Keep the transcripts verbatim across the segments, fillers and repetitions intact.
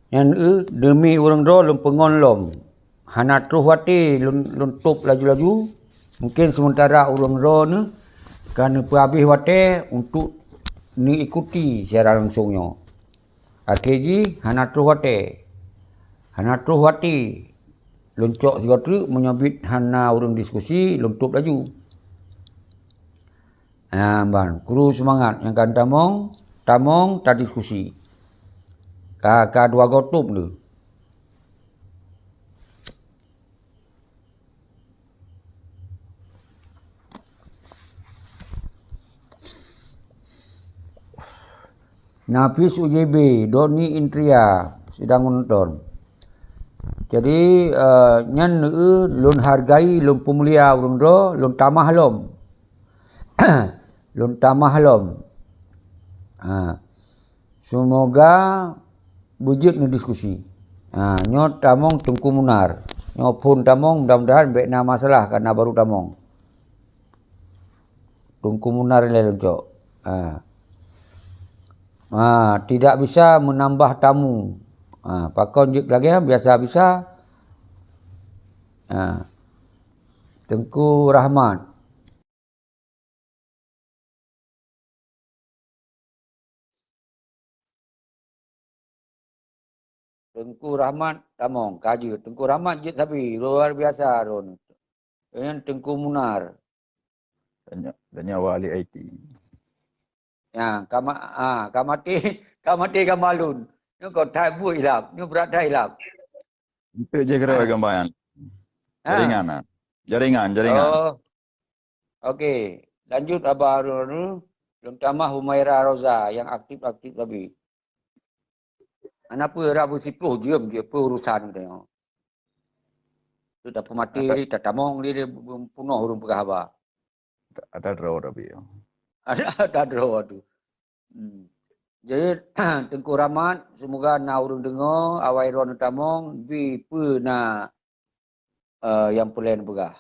Nyan eu, deumi ureuëng droe lôn peungon lom. Hana troh watée lôn, lôn tôb laju-laju. Mungken seumeutara ureuëng droe neuh ka neupeuhabéh watée untuk neuikuti siaran langsong nyoe. Akhé jih hana troh watée. Hana troh watée. Lôn cok sigoe treuk, meunyoe biet hana ureuëng diskusi, lôn tôb laju. Nah, ban, kru seumangat nyang ka tamong, tamong tadiskusi. Ka, ka dua goe tôb lé. Nafis U J B, Doni Indria sedang menonton. Jadi, eh, nyan, eh, lôn hargai, lôn peumulia ureuëng droe, lôn tamah lom. Lôn tamah lom. Ha. Seumoga beujeuet neudiskusi. Ha, nyoe tamong Teungku Munar. Nyoe phon tamong, mudah-mudahan bék na masalah karena baru tamong. Teungku Munar lé lôn cok. Ha. Ha, tidak bisa menambah tamu. Ha, pakon jeuet lagée biasa-biasa. Ha. Teungku Rahmat. Teungku Rahmat tamong, ka jeuet. Teungku Rahmat jeuet sabe, luar biasa droeneuh. Nyan Teungku Munar. Tanya, tanya wali I T. Ya, ka ma-, ah, ka maté, ka maté gambar lôn. Nyoe kon that buet ilab, nyoe brat that ilab. Itu je kira Ah. gambar nyan. Ah. Jaringan, ah. Jaringan, jaringan. Oh. Okey, lanjut Abah Harun Harun, lôn tamah Humaira Roza nyang aktif-aktif sabe. Hana peue, rak beusiploh jeuem jih, peue urusan geutanyoe. Tu tapeumaté Ada- lé, tatamong lé, lé, punoh ureuëng peugah haba. Ada droe tapi. Ada, ada droe tu. Hmm. Jadi, Teungku Rahmat, seumoga na ureuëng deungoe, awai droeneuh tamong, bi peue na, eh, nyang peureulée neupeugah.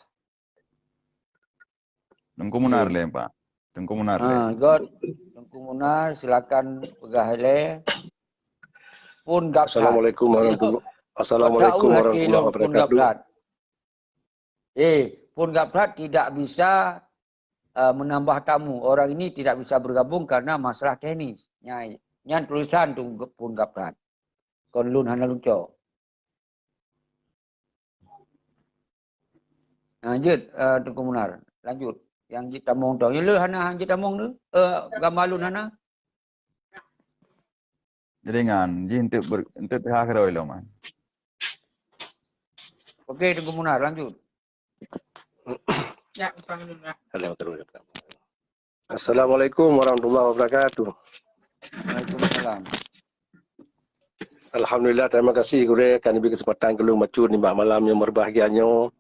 Teungku Munar Okey. lé, Pak. Teungku Munar lé. Ha, good. Teungku Munar, silakan peugah lé. Phon gap that. Assalamualaikum warahmatullahi, Assalamualaikum Tahu hati warahmatullahi lôn phon gap wabarakatuh. that. Eh, phon gap that tidak bisa, eh, menambah tamu. Orang ini tidak bisa bergabung karena masalah teknis. Nyan, nyan tulisan tu phon gap that. Kon lôn hana lôn cok. Ha, jeuet, eh, Teungku Munar. Lanjut. Nyang jeuet tamong tu. Nyang le hana, hana jeuet tamong tu. Eh, gambar lôn hana. Jaringan jih untuk ber-, untuk pihak kedua lo, man. Okey, Teungku Munar, lanjut. Ya, utang dulu lah. Ada yang terus. Assalamualaikum warahmatullahi wabarakatuh. Waalaikumsalam. Alhamdulillah, terima kasih gurée ka neubri keuseumpatan keu lôn bacut nibak malam nyang meubahgia nyoe.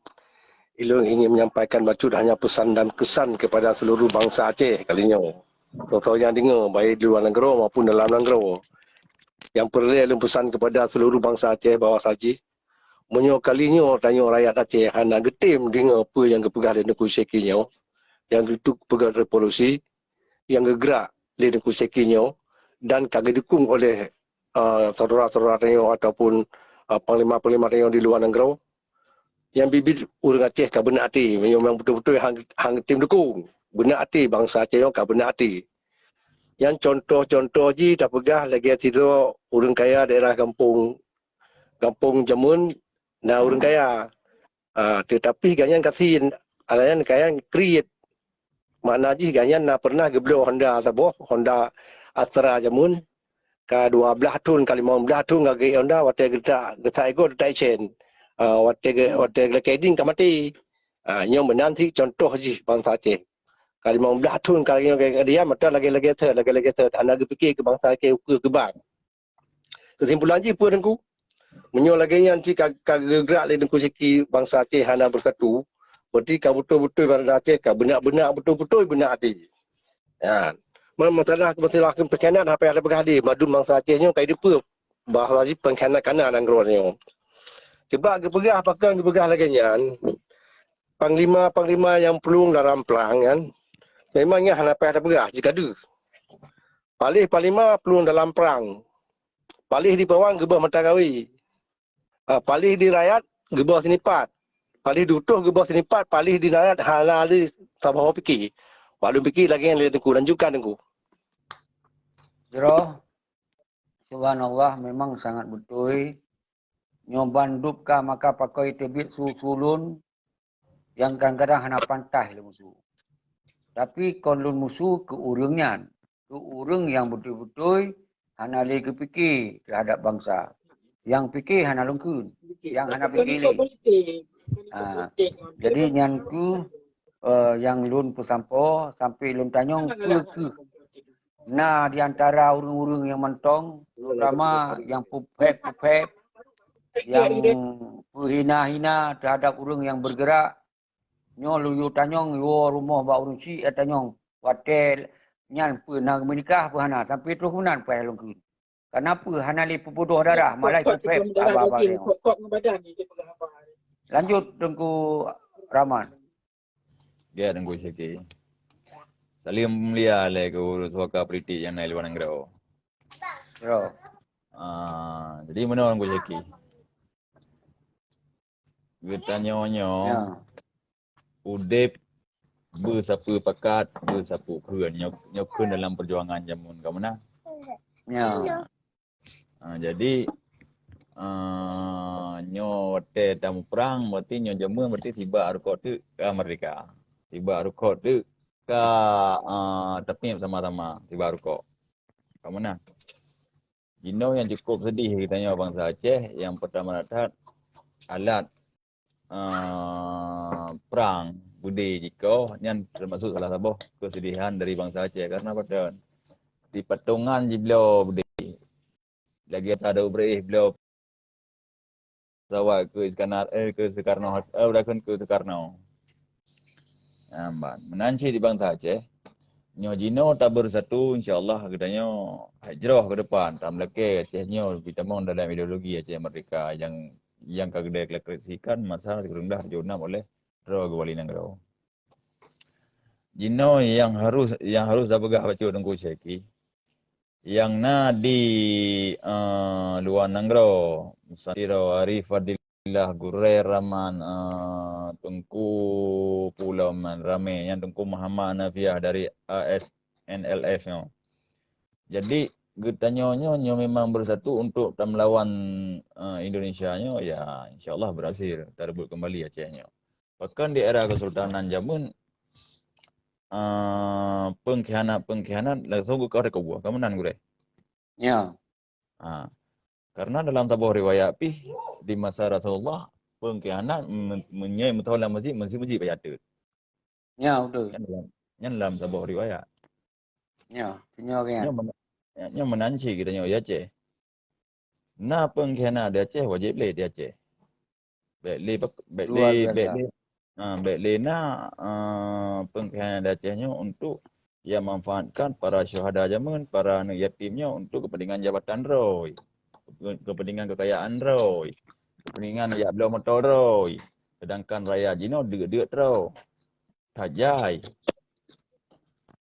Ilôn ingin menyampaikan bacut hanya pesan dan kesan kepada seluruh bansa Aceh kali nyoe. Soe-soe nyang deungoe, baik di luwa nanggroe maupun dalam nanggroe. Nyang peureulée lôn peusan kepada seluruh bansa Aceh bahwa saji, meunyoe kali nyoe tanyoe rakyat Aceh hana geutem deungoe peue nyang geupeugah lé Teungku Syeki nyoe, nyang geutuk peugah revolusi, nyang geugrak lé Teungku Syeki nyoe dan ka geudukong oleh, a, syedara-syedara tanyoe ataupun, a, panglima-panglima tanyoe di luwa nanggroe, nyang biet-biet ureuëng Aceh ka beunak até, meunyoe memang beutôi-beutôi han, han geutem dukong, beunak até bansa Aceh nyoe ka beunak até. Nyang contoh-contoh jih tapeugah lagée sidroe ureuëng kaya daerah gampông, gampông jameun na ureuëng kaya. Ah, teutapi gobnyan gasien, gobnyan kaya kriet. Makna jih gobnyan na pernah geubloe Honda saboh, Honda Astra jameun. Ka dua blaih thon, ka limong blaih thon gagée Honda, watée geutak, geutak igoe geutak isen. Ah, watée ge-, watée geulakée idin ka maté. Ah, nyoe meunan cit contoh jih bansa Aceh. Ka limong blaih thon ka lagée, lagée, lagée, mata lagée, lagée that, lagée, lagée that. Hana geupike keu bansa Aceh ukeue keu ban. Keusimpulan jih peue Teungku? Meunyoe lagée nyan cit ka, ka geugrak lé Teungku Syeki bansa Aceh hana beusatu, berarti ka beutôi-beutôi bansa Aceh ka beunak-beunak beutôi-beutôi beunak até. Nyan. Ma-, masalah, masalah pengkhianat hana payah tapeugah lé, mandum bansa Aceh nyoe ka jiteupeue bahwa jih pengkhianat kana nanggroe nyoe. Sebab geupeugah pakon geupeugah lagée nyan, panglima-panglima nyang plueng dalam prang nyan, memang nyan hana payah tapeugah, jih ka deuh. Paléh panglima plueng dalam prang. Paléh di pawang geuboh mata kawi. Ah, paléh di rakyat geuboh sinipat. Paléh di utôh geuboh sinipat, paléh di rakyat hana lé saboh pike. Wak lôn pike lagèe nyan lé Teungku, lanjutkan Teungku. Jroh, subhanallah, memang sangat beutôi. Nyoe ban dub ka maka pakoi teubiet su-su lôn nyang kadang-kadang hana pantas lé musu. Tapi kon lôn musu keu ureuëng nyan, keu ureuëng nyang beutôi-beutôi hana lé geupike teuhadap bansa. Nyang pike hana lôn kheun, nyang hana pike lé. Ha, jadi nyan keuh uh, nyang lôn peusampoe sampai lôn tanyong peu kheueh na di antara ureuëng-ureuëng nyang mantong, terutama nyang peuphép-peuphép, nyang peuhina-hina teuhadap ureuëng nyang bergerak. Nyoe lôn yue tanyong, yue rumoh bak ureuëng syik, eh, tanyong, watèe nyan peue na meunikah peue hana, sampai troh meunan payah lôn kheun. Kenapa hana lé peubodoh darah, malah peuphép haba-haba nyoe. Lanjut Teungku Rahman. Ya, Teungku Syaki. Salim mulia lé keu suaka politik nyang na luwa nanggroe. Yo. Ah, jadi meunoe Teungku Syaki. Geutanyoe nyoe Ya. udép beusapeue pakat, beusapeue kheun. Nyoe, nyoe kheun dalam perjuangan jameun ka meunan. Ya. Ha, jadi uh, nyoe watèe tamuprang berarti nyoe jameun berarti sibak rukok teuk ka merdeka. Sibak rukok teuk ka uh, tapi sama-sama sibak rukok. Ka meunan. Jinoe nyang cukup sedih geutanyoe bansa Aceh, nyang pertama that alat uh, prang beudé jikoh nyan termasuk salah saboh kesedihan dari bansa Aceh karena patön di patongan jibloe beudé. Lagi ata ada beureh bloe pesawat ke Iskandar eh ke Soekarno eh udah kan ke Soekarno. Amban. Meunan cit di bansa Aceh. Nyoe jinoe tabersatu insya-Allah geutanyoe hai jroh ke depan tameulakèe Aceh nyoe bitamong dalam ideologi Aceh Merdeka yang yang ka geudeklarikan masa sikureueng dah tujoh enam oleh droe geuwali nanggroe. Jinoe yang harus yang harus tapeugah bacut Teungku Syeki. Yang na di uh, luwa nanggroe, misalnya Ari Fadillah, Gurèe Rahman, uh, Teungku Pulo Man Ramé, yang Teungku Muhammad Nafiah dari A S N L F nyoe. Jadi geutanyoe nyoe nyoe memang bersatu untuk tamelawan uh, Indonesia nyoe ya insyaallah berhasil tarebut kembali Aceh nyoe. Bahkan di era kesultanan jameun uh, pengkhianat-pengkhianat langsung geukoh dari kubu. Kamu nan gureh. Ya. Ha. Karena dalam saboh riwayat pih di masa Rasulullah pengkhianat menyai meutoh lam masjid, masjid masjid payah teut. Ya, betul. Nyan dalam, nyan dalam saboh riwayat. Ya, tunyo kan. Nyoe meunan cit geutanyoe di Aceh. Na pengkhianat di Aceh wajib lé di Aceh. Bèk lé bèk lé bèk lé ha, bèk lé na uh, pengkhianat di Aceh nyoe untuk ya manfaatkan para syuhada jameun, para aneuk yatim nyoe untuk kepentingan jabatan droe, kepentingan kekayaan droe, kepentingan jak bloe moto droe. Sedangkan rakyat jinoe deuk-deuk droe. Tajai.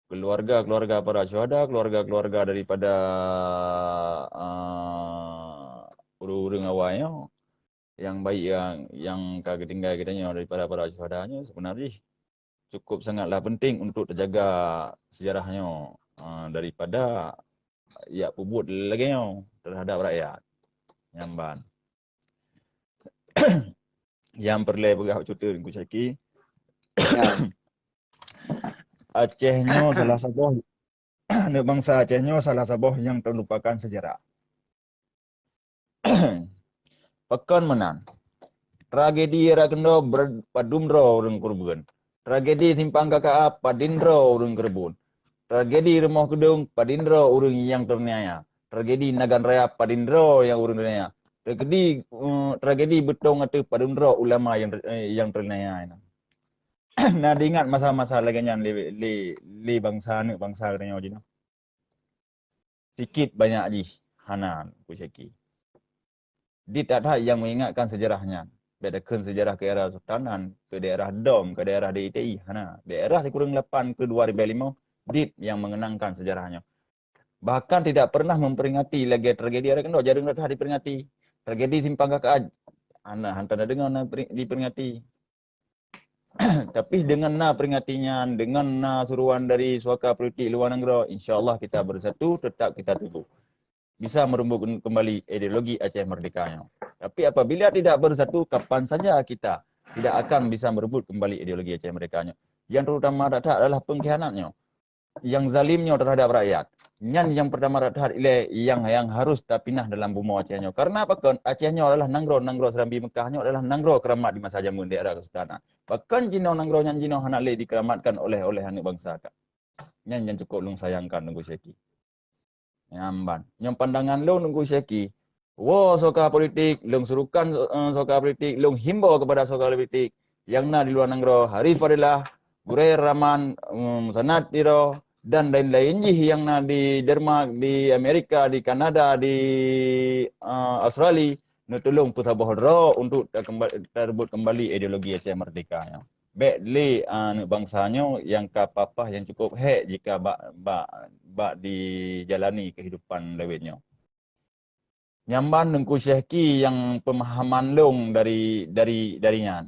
Keluarga-keluarga para syuhada, keluarga-keluarga daripada uh, ureuëng-ureuëng awai nyoe yang baik yang yang ka geutinggai geutanyoe daripada para syuhada nyoe sebenarnya cukup sangatlah penting untuk terjaga sejarah nyoe uh, daripada ya peubuet lagèe nyoe terhadap rakyat. Nyamban. Yang perlu peugah cuti Teungku Syaki. Ya. Aceh nyoe salah saboh aneuk bangsa Aceh nyoe salah saboh yang terlupakan sejarah. Pakon meunan? Tragedi Raya Keunoe padum droe ureuëng keureubeuen. Tragedi Simpang K K A padum droe ureuëng keureubeuen. Tragedi Rumoh Keudong padum droe ureuëng nyang teuraniaya. Tragedi Nagan Raya padum droe nyang ureuëng teuraniaya. Tragedi uh, tragedi Beutong ateueh padum droe ulama yang uh, yang teuraniaya. Na diingat masa-masa lagèe nyan lé lé lé bangsa aneuk bangsa geutanyoe jinoe. Sikit banyak jih hana kusyaki. Di that-that yang mengingatkan sejarah nyan. Bèk takheun sejarah ke era Sultanan, ke daerah dom, ke daerah D I T I, hana. Daerah sikureueng lapan ke dua ribu lima, dit yang mengenangkan sejarah nyoe. Bahkan tidak pernah memperingati lagée tragedi Arai Keunoe, jareueng that diperingati. Tragedi Simpang K K A, hana, hana tadeungoe na peri-, diperingati. Tapi dengan na peringati nyan, dengan na suruhan dari suaka politik luwa nanggroe, insya Allah kita bersatu, tetap kita teguh. Bisa merebut kembali ideologi Aceh Merdeka nyoe. Tapi apabila tidak bersatu, kapan saja kita tidak akan bisa merebut kembali ideologi Aceh Merdeka nyoe. Yang terutama that-that adalah pengkhianat nyoe. Yang zalim nyoe terhadap rakyat. Nyan yang pertama that-that ilée yang, yang harus tapinah dalam bumoe Aceh nyoe. Karena apa kon? Aceh nyoe adalah nanggroe, nanggroe Serambi Mekah nyoe adalah nanggroe keuramat di masa jameun di era Kesultanan. Pakon jinoe nanggroe nyan jinoe hana lé dikeuramatkan oleh, oleh aneuk bansa ka? Nyan nyang cukup lôn sayangkan, Teungku Syeki. Nyan ban. Nyang pandangan lôn, Teungku Syeki, woe soe ka politik, lôn serukan, eh, soe ka politik, lôn himbau kepada soe ka politik nyang na di luwa nanggroe, Harif Fadilah, Gurée Rahman, em, Sanad Tiro, dan laén-laén jih nyang na di Denmark, di Amerika, di Kanada, di, eh, Australia, neutulông peusaboh droe untuk takemba-, tareubot kembali ideologi Aceh Merdeka nyoe. Bék lé aneuk bansa nyoe nyang ka papah nyang cukup hék jika bak, bak, bak dijalani keuhidupan lawét nyoe. Nyan ban Teungku Syehki nyang peumahaman lôn dari, dari, dari nyan.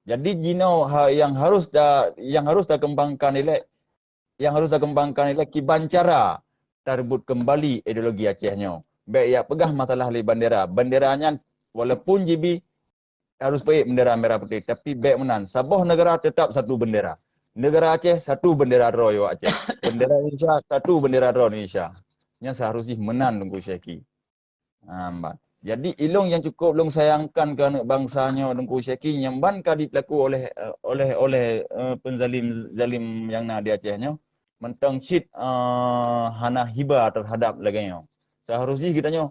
Jadi jinoe ha-, nyang harus ta-, nyang harus takeumbangkan ilée, nyang harus takeumbangkan ilée kiban cara tareubot keumbali ideologi Aceh nyoe. Bék jak peugah masalah lé bandera. Bandera nyan walaupun jibi harus peuék bendera merah putih, tapi bék meunan. Saboh neugara teutap satu bendera. Neugara Aceh satu bendera droe Aceh. Bendera Indonesia satu bendera droe Indonesia. Nyan seuharus jih meunan Teungku Syehki. Ha, meunan. Jadi ilôn nyang cukup lôn sayangkan keu aneuk bansa nyoe Teungku Syehki nyang ban ka dipeulaku oleh, eh, oleh, oleh, eh, peunzalim-zalim nyang na di Aceh nyoe. Mantong cit, eh, hana hiba teuhadap lagée nyoe. Seuharus jih geutanyoe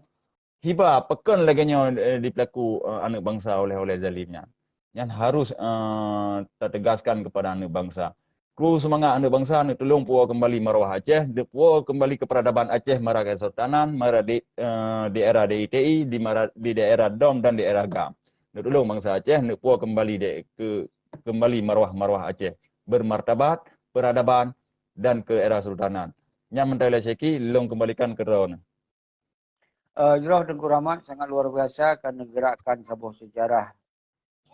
hiba pakon lagée nyoe, eh, dipeulaku, eh, aneuk bansa oleh, oleh zalim nyan. Nyan harus, eh, tateugaskan keupada aneuk bansa. Kru seumangat aneuk bansa, neutulông puwoe keumbali marwah Aceh, neupuwoe keumbali keupeuradaban Aceh mara Kesultanan, mara di, eh, di era D I T I, di mara, di daerah DOM dan daerah GAM. Neutulông bansa Aceh, neupuwoe keumbali de-, keu-, keumbali marwah-marwah Aceh, beumartabat, peuradaban, dan keu era Kesultanan. Nyan mantong lé Syehki, lôn keumbalikan keu droeneuh. Eh, jroh Teungku Rahmat sangat luar biasa ka neugerakkan saboh sejarah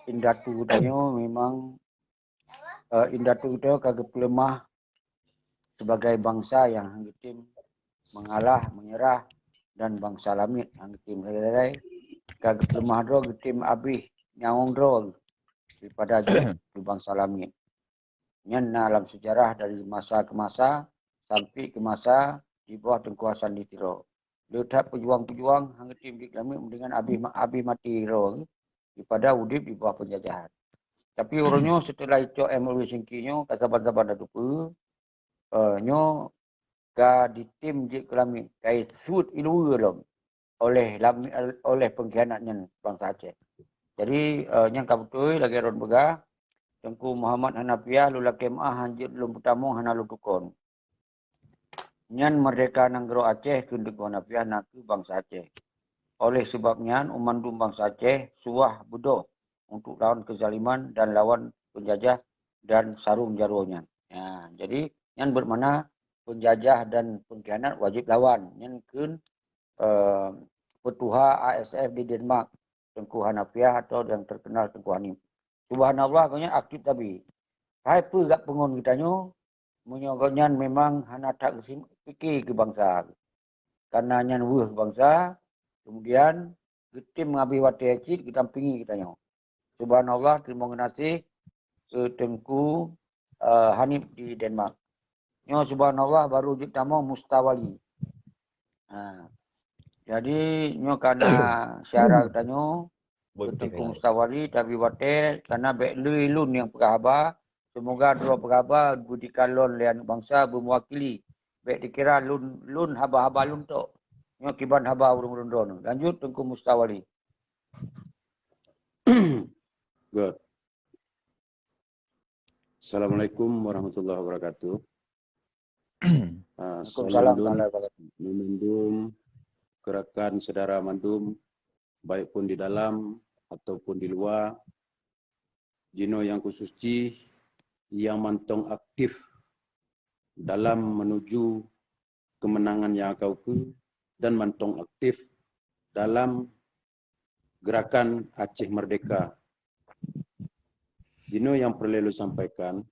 indatu tanyoe memang, eh, indatu tanyoe ka geupeuleumah sebagai bansa nyang han geutem mengalah, menyerah dan bansa lamiet han geutem sagai-sagai. Ka geupeuleumah droe geutem abéh nyawöng droe daripada jeuet keu bansa lamiet. Nyan na lam sejarah dari masa ke masa sampai ke masa di bawah Teungku Hasan di Tiro. Le that peujuang-peujuang han geutem jeuet keu lamiet mendingan abéh ma-, abéh maté droe daripada udeb di bawah penjajahan. Tapi uroe nyoe setelah icok M Syehki nyoe ka saban-saban tatupeue, eh, nyoe ka ditem jeuet keu lamiet, ka isuet iluweue lom oleh lami-, oleh pengkhianat nyan bansa Aceh. Jadi, eh, nyan ka beutôi lagée droen peugah, Teungku Muhammad Hanafiah lôn lakée meuáh han jeuet lôn peutamong hana lôn tukon. Nyan merdeka nanggroe Aceh keu Teungku Hanafiah nakeuh bansa Aceh. Oleh sebab nyan, mandum bansa Aceh suah beudôh untuk lawan keuzaliman dan lawan penjajah dan sarong jaroe nyan. Ya, jadi nyan bermakna penjajah dan pengkhianat wajib lawan. Nyan kheun, eh, peutuha A S F di Denmark, Teungku Hanafiah atau yang terkenal Teungku Hanif. Subhanallah, gobnyan aktif tabi. Hai peue gak peungon geutanyoe, meunyoe gobnyan memang hana that geusim-, pike keu bansa. Karena nyan weueh bansa, kemudian geutem meuhabéh watée cit geudampingi geutanyoe. Subhanallah, teurimong geunaséh keu Teungku, eh, Hanif di Denmark. Nyoe subhanallah baru jeuet tamong Mustawali. Ha. Jadi nyoe kana syara geutanyoe, Teungku Mustawali, tabi watée, kana bék lé lôn nyang peugah haba, semoga droe peugah haba beudikalon lé aneuk bansa beumeuwakili. Bék dikira lôn, lôn haba-haba lôn tok. Nyoe kiban haba ureuëng rundon. Lanjut Teungku Mustawali. Good. Assalamualaikum warahmatullahi wabarakatuh. Ah, Waalaikumsalam salam dun warahmatullahi wabarakatuh. Memandum kerakan saudara mandum, baik pun di dalam ataupun di luar. Jinoe yang khusus jih yang mantong aktif dalam menuju kemenangan nyang ka ukeue dan mantong aktif dalam gerakan Aceh Merdeka. Jinoe nyang peureulée lôn sampaikan,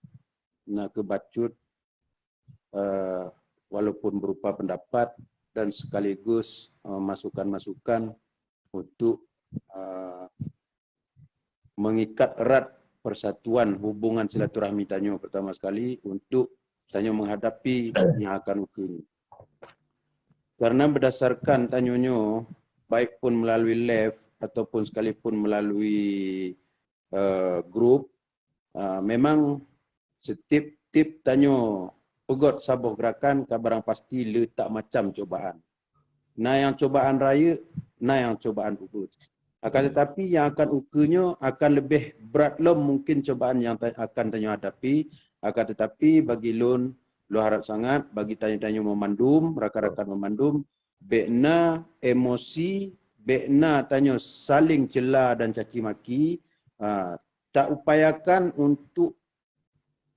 na kheueh bacut, eh, walaupun berupa pendapat dan sekaligus, eh, masukan-masukan untuk, eh, mengikat erat persatuan hubungan silaturahmi tanyoe pertama sekali untuk tanyoe menghadapi nyang akan ukeue nyoe. Karena berdasarkan tanyoe nyoe, baik pun melalui live ataupun sekalipun melalui, eh, grup, eh, memang setiap-tiap tanyoe peugöt saboh gerakan ka barang pasti le tak macam cobaan. Na nyang cobaan rayeuk, na nyang cobaan ubeut. Akan tetapi nyang akan ukeue nyoe akan leubeh brat lom mungkin cobaan nyang ta-, akan tanyoe hadapi. Akan tetapi bagi lôn, lôn harap sangat bagi tanyoe-tanyoe meumandum, rakan-rakan meumandum, bék na emosi, bék na tanyoe saling cela dan caci maki, ha, taupayakan untuk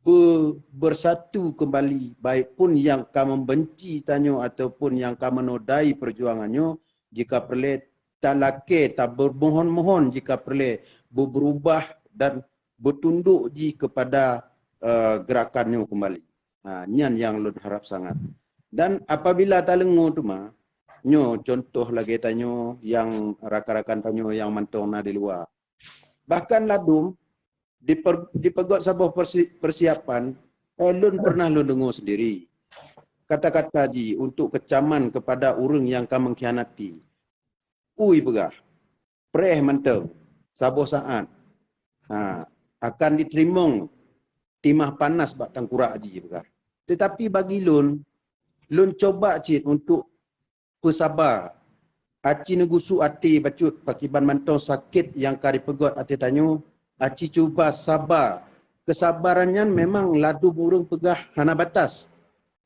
be-, bersatu kembali, baik pun nyang ka membenci tanyoe ataupun nyang ka menodai perjuangan nyoe, jika peureulée talakée, tabermohon-mohon jika peureulée beu-, berubah dan beutundok jih kepada, eh, gerakan nyoe kembali. Ha, nyan nyang lôn harap sangat. Dan apabila taleungoe teuma, nyoe contoh lagée tanyoe nyang rakan-rakan tanyoe nyang mantong na di luwa. Bahkan ladum diper-, dipeugöt saboh persi-, persiapan, eh, lôn pernah lôn deungoe sendiri. Kata-kata jih untuk kecaman kepada ureuëng nyang ka mengkhianati. Ui peugah, preh mantong, saboh saát, ha, akan jiteurimong timah panas bak tangkurak jih peugah. Tetapi bagi lôn, lôn coba cit untuk peusaba. Aci neugusuk até bacut pakiban mantong sakét nyang ka jipeugöt até tanyoe, aci cuba saba. Keusabaran nyan memang ladum ureuëng peugah hana batas.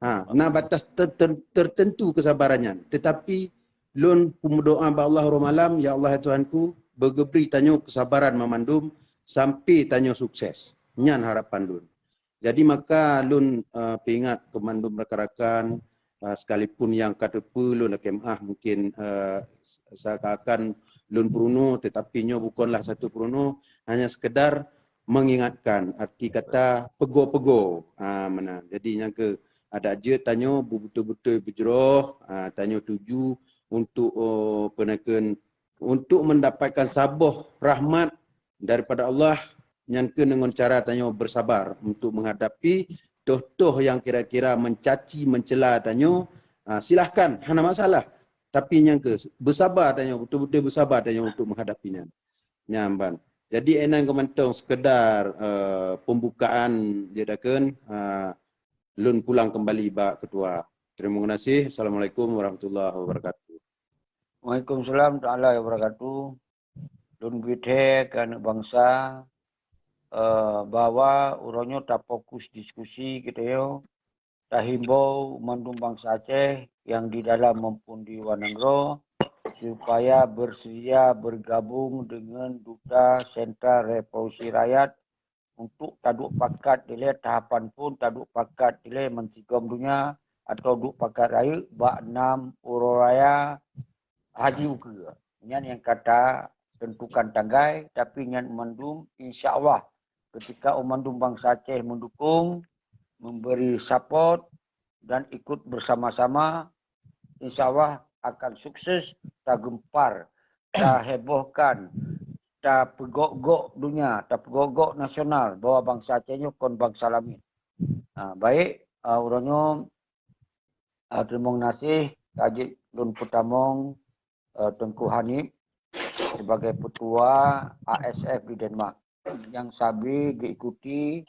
Ha, na batas ter-, ter-, tertentu keusabaran nyan. Tetapi lôn kumeudoá bak Allah uroe malam, "Ya Allah, ya Tuhanku, beugeubri tanyoe keusabaran mamandum sampai tanyoe sukses." Nyan harapan lôn. Jadi maka lôn, eh, peuingat keu mandum rakan-rakan, eh, sekalipun nyang ka teupeue lôn lakée meuáh mungkin, eh, seakan-akan lôn peurunoe, tetapi nyoe bukanlah satu peurunoe, hanya sekedar mengingatkan arti kata peugoe-peugoe. Ah, meunan. Jadi nyang keu adak jeuet tanyoe beubeutôi-beutôi beujroh, ah, tanyoe tuju untuk, oh, peunaken untuk mendapatkan saboh rahmat daripada Allah, nyan keuh deungon cara tanyoe bersabar untuk menghadapi toh-toh yang kira-kira mencaci, mencela tanyoe, ah, silahkan, hana masalah. Tapi nyan keuh, bersabar tanyoe, betul-betul bersabar tanyoe untuk menghadapi nyan. Nyan ban. Jadi, inan keuh mantong sekedar, eh, pembukaan je dakun, ah, lôn pulang kembali bak ketua. Terima kasih. Assalamualaikum warahmatullahi wabarakatuh. Waalaikumsalam warahmatullahi wabarakatuh. Lôn beuthée keu aneuk bansa, eh, bahwa uroe nyoe tafokus diskusi geutanyoe, tahimbau mandum bansa Aceh nyang di dalam maupun di luwa nanggroe supaya bersedia bergabung dengan Duta Sentra Revolusi Rakyat untuk taduek pakat dilée tahapan phon taduek pakat dilée meusigom donya atau duek pakat rayeuk bak nam uroe raya Haji Ukeue. Nyan nyang ka tatentukan tanggai, tapi nyan mandum insya Allah ketika mandum bansa Aceh mendukung, memberi support dan ikut bersama-sama, insya Allah akan sukses, tageumpar, tahebohkan, tapeugok-gok donya, tapeugok-gok nasional bahwa bansa Aceh nyoe kon bansa lamiet. Ha, baik, ah, uroe nyoe, ah, teurimong gaséh ka jeuet lôn peutamong, eh, Teungku Hanif sebagai Ketua A S F di Denmark, nyang sabe geuikuti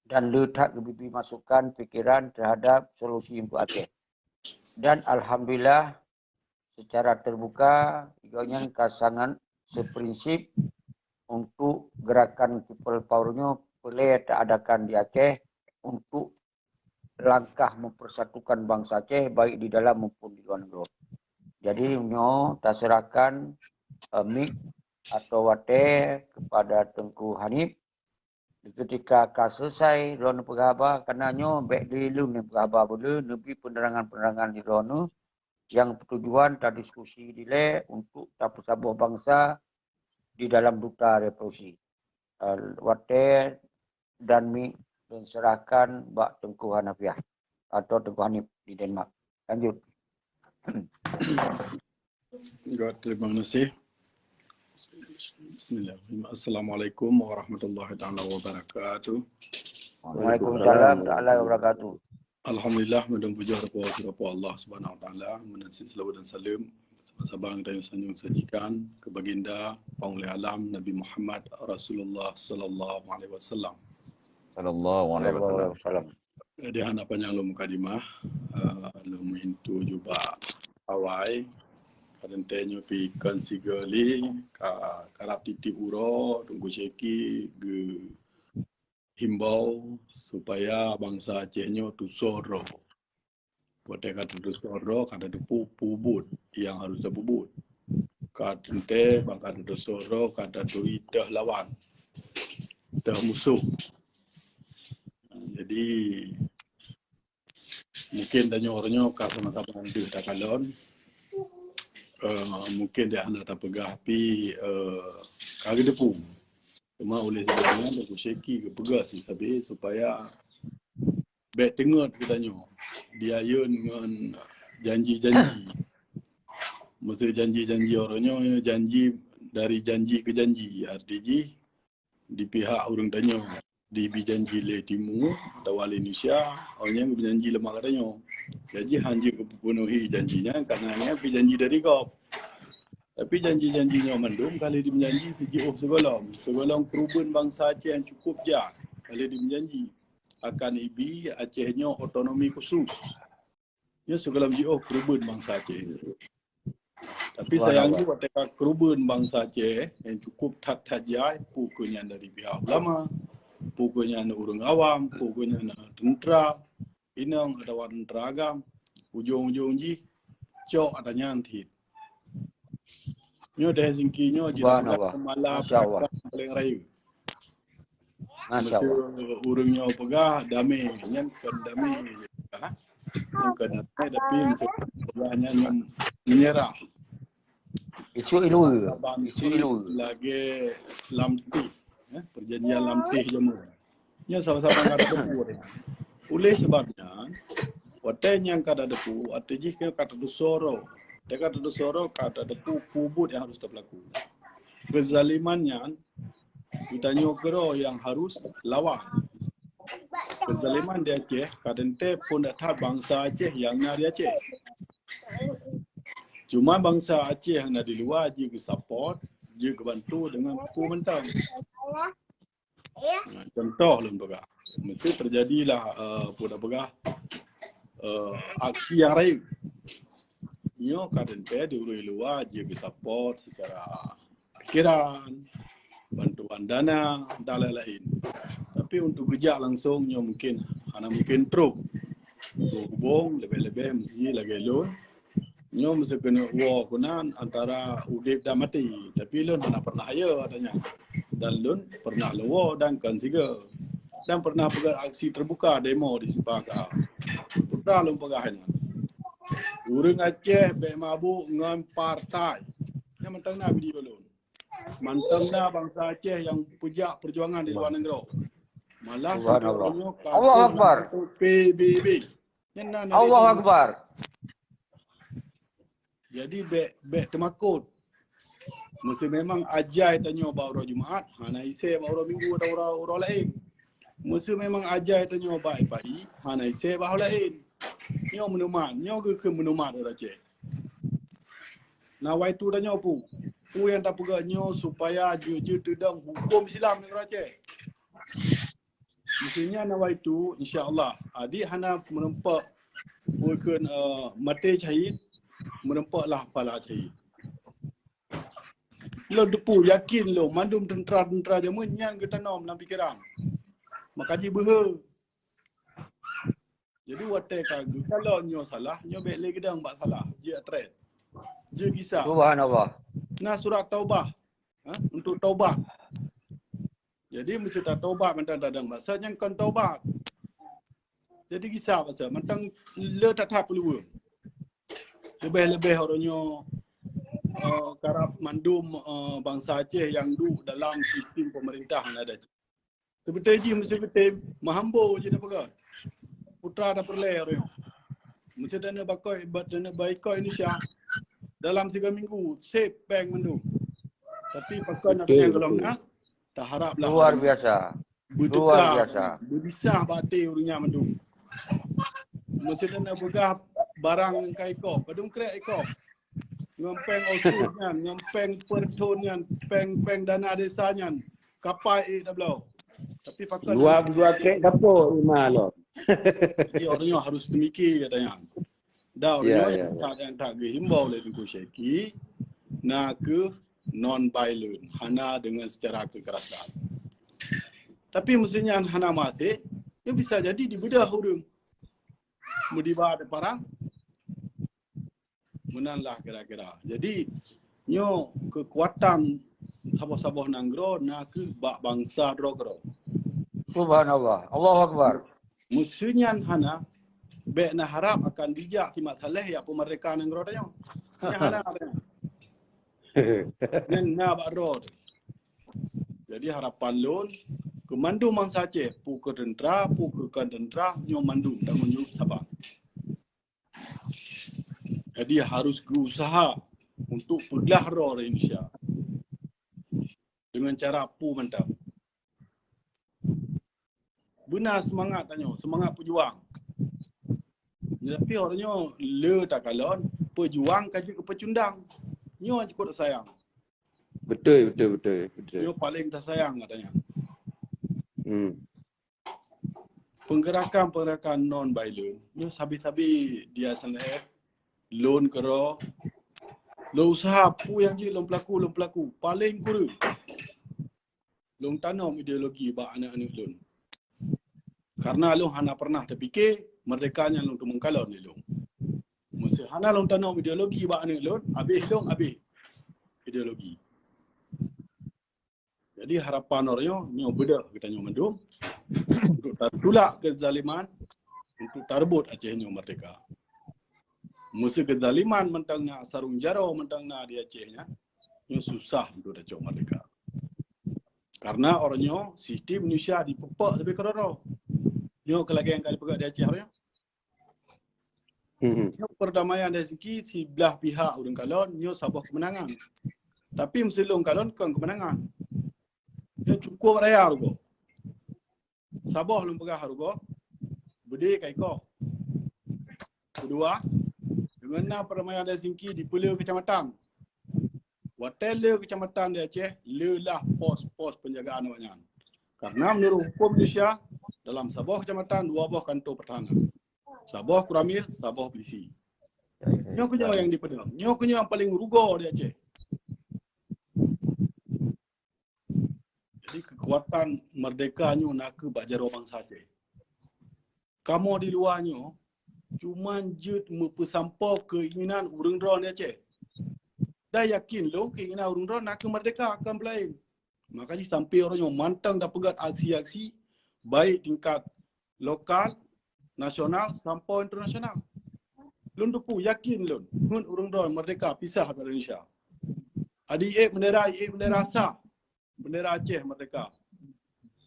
dan le that geubri masukan pikiran terhadap solusi untuk Aceh. Dan alhamdulillah, secara terbuka, gobnyan ka sangat seprinsip untuk gerakan People Power nyoe peureulée taadakan di Aceh untuk langkah mempersatukan bansa Aceh, baik di dalam maupun di luwa nanggroe. Jadi, nyoe taserahkan, eh, mik atau watée kepada Teungku Hanif Ketika ka selesai droeneuh peugah haba, karena nyoe bék di lôn nyang peugah haba, beu lé neubi penerangan-penerangan di droeneuh nyang peutujuan tadiskusi dilée untuk tapeusaboh bansa di dalam duta revolusi. Eh, watée dan mi dan serahkan bak Teungku Hanafiah atau Teungku Hanif di Denmark. Lanjut. Good, terima kasih. Bismillahirrahmanirrahim. Assalamualaikum warahmatullahi taala wabarakatuh. Waalaikumsalam taala wabarakatuh. Alhamdulillah, meudong pujoe keu Allah Subhanahu wa taala, meunan cit seulaweuet dan saleuem saban-saban tanyoe sanjong sajikan keu Baginda Panglima Alam Nabi Muhammad Rasulullah sallallahu alaihi wasallam. Sallallahu alaihi wasallam. Jadi hana panyang lom mukadimah, uh, lom intu jubak awai. Kadang teh nyoe pi kon sigoe lé ka karab titip uroe Teungku Syeki geu himbau supaya bansa Aceh nyoe tusoe droe. Watée ka tatusoe droe, ka tateupeue peue buet nyang harus tapeubuet. Ka teuntée bak ka tatusoe droe, ka taturi teuh lawan, teuh musoh. Jadi mungkin tanyoe uroe nyoe ka sama-sama deuh takalon. Uh, mungkin dia hana tapeugah pi uh, ka geuteupeue. Cuma oleh sebab nyan Teungku Syeki geupeugah sih sabe supaya bék teungeut geutanyoe diayeuen ngon janji-janji. Maksud janji-janji uroe nyoe janji dari janji ke janji. Arti jih di pihak ureuëng tanyoe dibi janji lé timu atawa lé Indonesia, awak nyan geubi janji leumah geutanyoe. Jadi hana jeuet geupeunuhi janji nyan karena nyan pi janji dari gob. Tapi janji-janji nyoe mandum ka lheueh jijanji sijiôh sigohlom. Sigohlom keureubeuen bansa Aceh nyang cukup jai ka lheueh jijanji akan ibi Aceh nyoe otonomi khusus. Nyoe sigohlom jiôh keureubeuen bansa Aceh. Tapi sayang jih watée ka keureubeuen bansa Aceh nyang cukup that-that jai, peue keuh nyan dari pihak ulama, peue keuh nyan ureuëng awam, peue keuh nyan teuntera inong atawa teuntera agam, ujong-ujong jih cok ata nyan thit. Nyoe di Helsinki nyoe jih Subhanallah. Mala Masya Allah. Paléng Raya. Masya Masa Allah. Ureuëng nyoe peugah damé, nyan kon damé. Ha? Nyan kon damé tapi masa peugah nyan nyang menyerah. Isu ilue. Saban Isu ti ilue. Lagée lam teh, eh, perjanjian lam teh jameun. Nyoe sama-sama ngon ada betul. Oleh sebab nyan, watée nyang ka tadepu, watée jih ka tadepu soro. Watée ka tadepu soro, ka tadepu peue buet nyang harus tapeulaku. Kezaliman nyan geutanyoe keudroe nyang harus lawan. Kezaliman di Aceh ka teuntée phon that bansa Aceh nyang na di Aceh. Cuma bansa Aceh nyang na di luwa jeuet geusupport, jeuet geubantu deungon peue mantong. Nah, contoh lôn peugah. Mesti terjadilah uh, peue tapeugah uh, aksi nyang rayeuk. Nyoe ka teuntée di ureuëng luwa jeuet geusupport secara pikiran, bantuan dana dan lain-lain. Tapi untuk geujak langsung nyoe mungkin hana mungkin trok. Hubung-hubung lebih-lebih mesti lagée lôn. Nyoe mesti keuneuk woe keunan antara udeb dan mati. Tapi lôn hana pernah hayeue katanya. Dan lôn pernah lôn woe dan kon sigoe. Dan pernah peugah aksi terbuka demo di Simpang Ka. Pernah lôn peugah nyan. Ureuëng Aceh bék mabuk ngon partai. Nyan mantong na video lôn. Mantong na bansa Aceh nyang peujak perjuangan di luar negeri. Malah sampai Subhanallah. Uroe nyoe ka Allahu pun Akbar. P B B. Nyan na Allahu narasi. Akbar. Jadi bék bék teumakot. Meuseu memang ajai tanyoe bak uroe Jumaat, hana isé bak uroe Minggu atau uroe, uroe laén. Meuseu memang ajai tanyoe bak padi, hana isé bak uroe laén. Nyoe meunumat, nyoe geukheun meunumat uroe Aceh. Na waitu tanyoe pu. Pu nyang tapeugah nyoe supaya jeuet-jeuet teudong huköm Islam di uroe Aceh. Meuseu nyan na waitu, insya Allah, adik hana meureumpok bukon uh, maté syahid, meureumpok lah pala syahid. Lôn teupeu yakin lôn mandum teuntera-teuntera jameun nyan geutanom lam pikeran. Maka jibeuhe. Jadi watée ka geukalon nyoe salah, nyoe bék lé geudong bak salah, jeuet treb. Jeuet gisa. Subhanallah. Na surat taubah. Ha? Untuk taubat. Jadi meusti tatobat mantong tadong basa nyang kon tobat. Jadi gisa basa mantong le that-that peuluweue. Leubeh-leubeh uroe nyoe eh, karab mandum eh, bansa Aceh nyang duek dalam sistem pemerintah nyang ada. Seubeutôi jih meusti geutem meuhambo jih tapeugah. Putra tapeureulée uroe nyoe. Meusti taneuk bakoi, taneuk baikot Indonesia. Dalam tiga minggu, sép péng mandum. Tapi pakon Betul, nyang golom betul. na, taharap lah Luar ureueng biasa. Luar beudeuka, biasa. Beudisah bak até ureueng nyan mandum. Meusti taneuk peugah barang nyang ka ikoh, padum krek ikoh. Ngon péng osur nyan, ngon péng per thon nyan, péng-péng dana desa nyan. Kapai ék tabloe. Tapi pakon Dua, dua trek kapok rumah lo. Jadi orang nyoe harus teumiké kata nyan. Dan orang Ya, nyoe ya, ya. Nyang tak geuhimbau lé Teungku Syeki, na keuh non violent, hana dengan secara kekerasan. Tapi meuseu nyan hana maté, nyoe bisa jadi dibeudoh ureueng. Meudiba ada parang, Meunan lah kira-kira. Jadi, nyoe keukuatan saboh-saboh nanggroe na keuh bak bansa droe keudroe. Subhanallah. Allahu Akbar. Meuseu nyan hana, bék na harap akan dijak simat saleh jak peumeurdeka nanggroe tanyoe. Nyan hana, hana. Nyan na bak droe teuh. Jadi harapan lôn, keu mandum bansa Aceh, peue keu teuntra, peue keu kon teuntra, nyoe mandum tanggong jaweueb saban. Jadi harus geuusaha untuk peuglah droe Indonesia dengan cara peue mantong. Beuna seumangat tanyoe, seumangat peujuang. Tapi orang nyoe le takalon, peujuang ka jeuet keu peucundang. Nyoe cukôp sayang. Betul, betul, betul, betul. Nyoe paling tasayang katanya. Hmm. Penggerakan-penggerakan non violent nyoe sabe-sabe di S N F, lôn keudroe, lôn usaha peue nyang jeuet lôn peulaku, lôn peulaku. Paling kureueng lôn tanom ideologi bak aneuk-aneuk lôn. Karena lôn hana pernah teupike merdeka nyan lôn teumeukalon lé lôn. Meuseu hana lôn tanom ideologi bak aneuk lôn, habéh lôn habéh ideologi. Jadi harapan uroe nyoe beudôh geutanyoe mandum untuk tatulak kezaliman, untuk tareubot Aceh nyoe merdeka. Meuseu kezaliman mantong na, sarong jaroe mantong na di Aceh nyan, nyoe susah untuk tacok merdeka. Karena uroe nyoe sistem Indonesia dipeupok sabe keudroe. Nyoe keu lagèe nyang ka dipeugah di Aceh uroe nyoe. Hmm. Nyoe perdamaian di siki siblah pihak ureueng kalon, nyoe saboh keumeunangan. Tapi meuseu lôn kalon kon keumeunangan. Nyoe cukôp raya rugoe. Saboh lôn peugah rugoe, beudé ka ikoh. Keudua, deungon na perdamaian di siki di peue le keucamatan. Watèe le keucamatan di Aceh, le lah pos-pos penjagaan awaknyan. Karena menurut hukum Indonesia, dalam saboh keucamatan dua boh kantor pertahanan. Saboh Koramil, saboh polisi. Nyoe keuh nyoe nyang dipeudong. Nyoe keuh nyoe nyang paling rugoe di Aceh. Jadi keukuatan merdeka nyoe na keuh bak jaroe bansa Aceh. Kamoe di luwa nyoe cuman jeuet meupeusampoe keinginan ureueng droe di Aceh. Dan yakin lôn keinginan ureueng droe na keuh merdeka, kon peue laén. Maka jih sampoe uroe nyoe mantong tapeugöt aksi-aksi baik tingkat lokal, nasional sampoe internasional. Lôn teupeu yakin lôn, ngon ureueng droe merdeka pisah dari Indonesia. Adak ék bendera, ék bendera sah, bendera Aceh merdeka.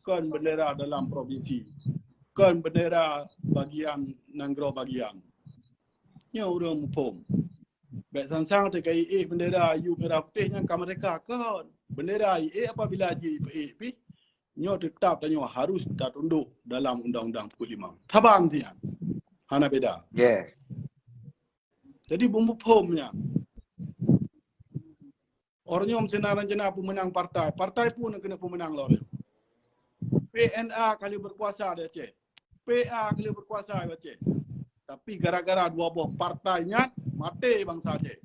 Kon bendera dalam provinsi. Kon bendera bagian nanggroe bagian. Nyoe ureueng muphom. Bèk sang-sang teuka ék bendera yu merah putih nyan ka merdeka kon. Bendera ék apabila jipeuék pih, nyoe teutap tanyoe harus tatundok dalam Undang-Undang empat puluh lima. Saban siat. Hana beda. Yes. Jadi beumeupeuphom nyan. Uroe nyoe meusinan rencana peumeunang partai. Partai pun keuneuk peumeunang lom. P N A ka lheueh berkuasa di Aceh. P A ka lheueh berkuasa di Aceh. Tapi gara-gara dua boh partai nyan, maté bansa Aceh.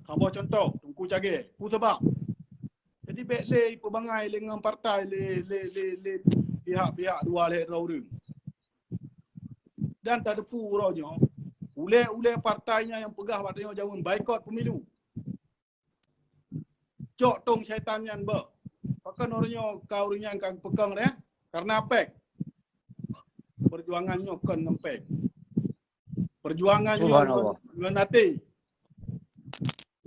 Saboh contoh, Teungku Chagee. Peue sabab? Jadi bèk lé ipeubangai lé ngon partai lé, lé, lé, lé pihak-pihak dua lhèe droe ureueng. Dan tateupeue uroe nyoe, ulèe-ulèe partai nyan nyang peugah bak tanyoe jameun baikot pemilu. Cok tong syaitan nyan beuh. Kon ureuëng nyoe ka ureuëng nyang ka peukong deh, karena péng. Perjuangan nyoe kon ngon péng. Perjuangan nyoe ngon, ngon até.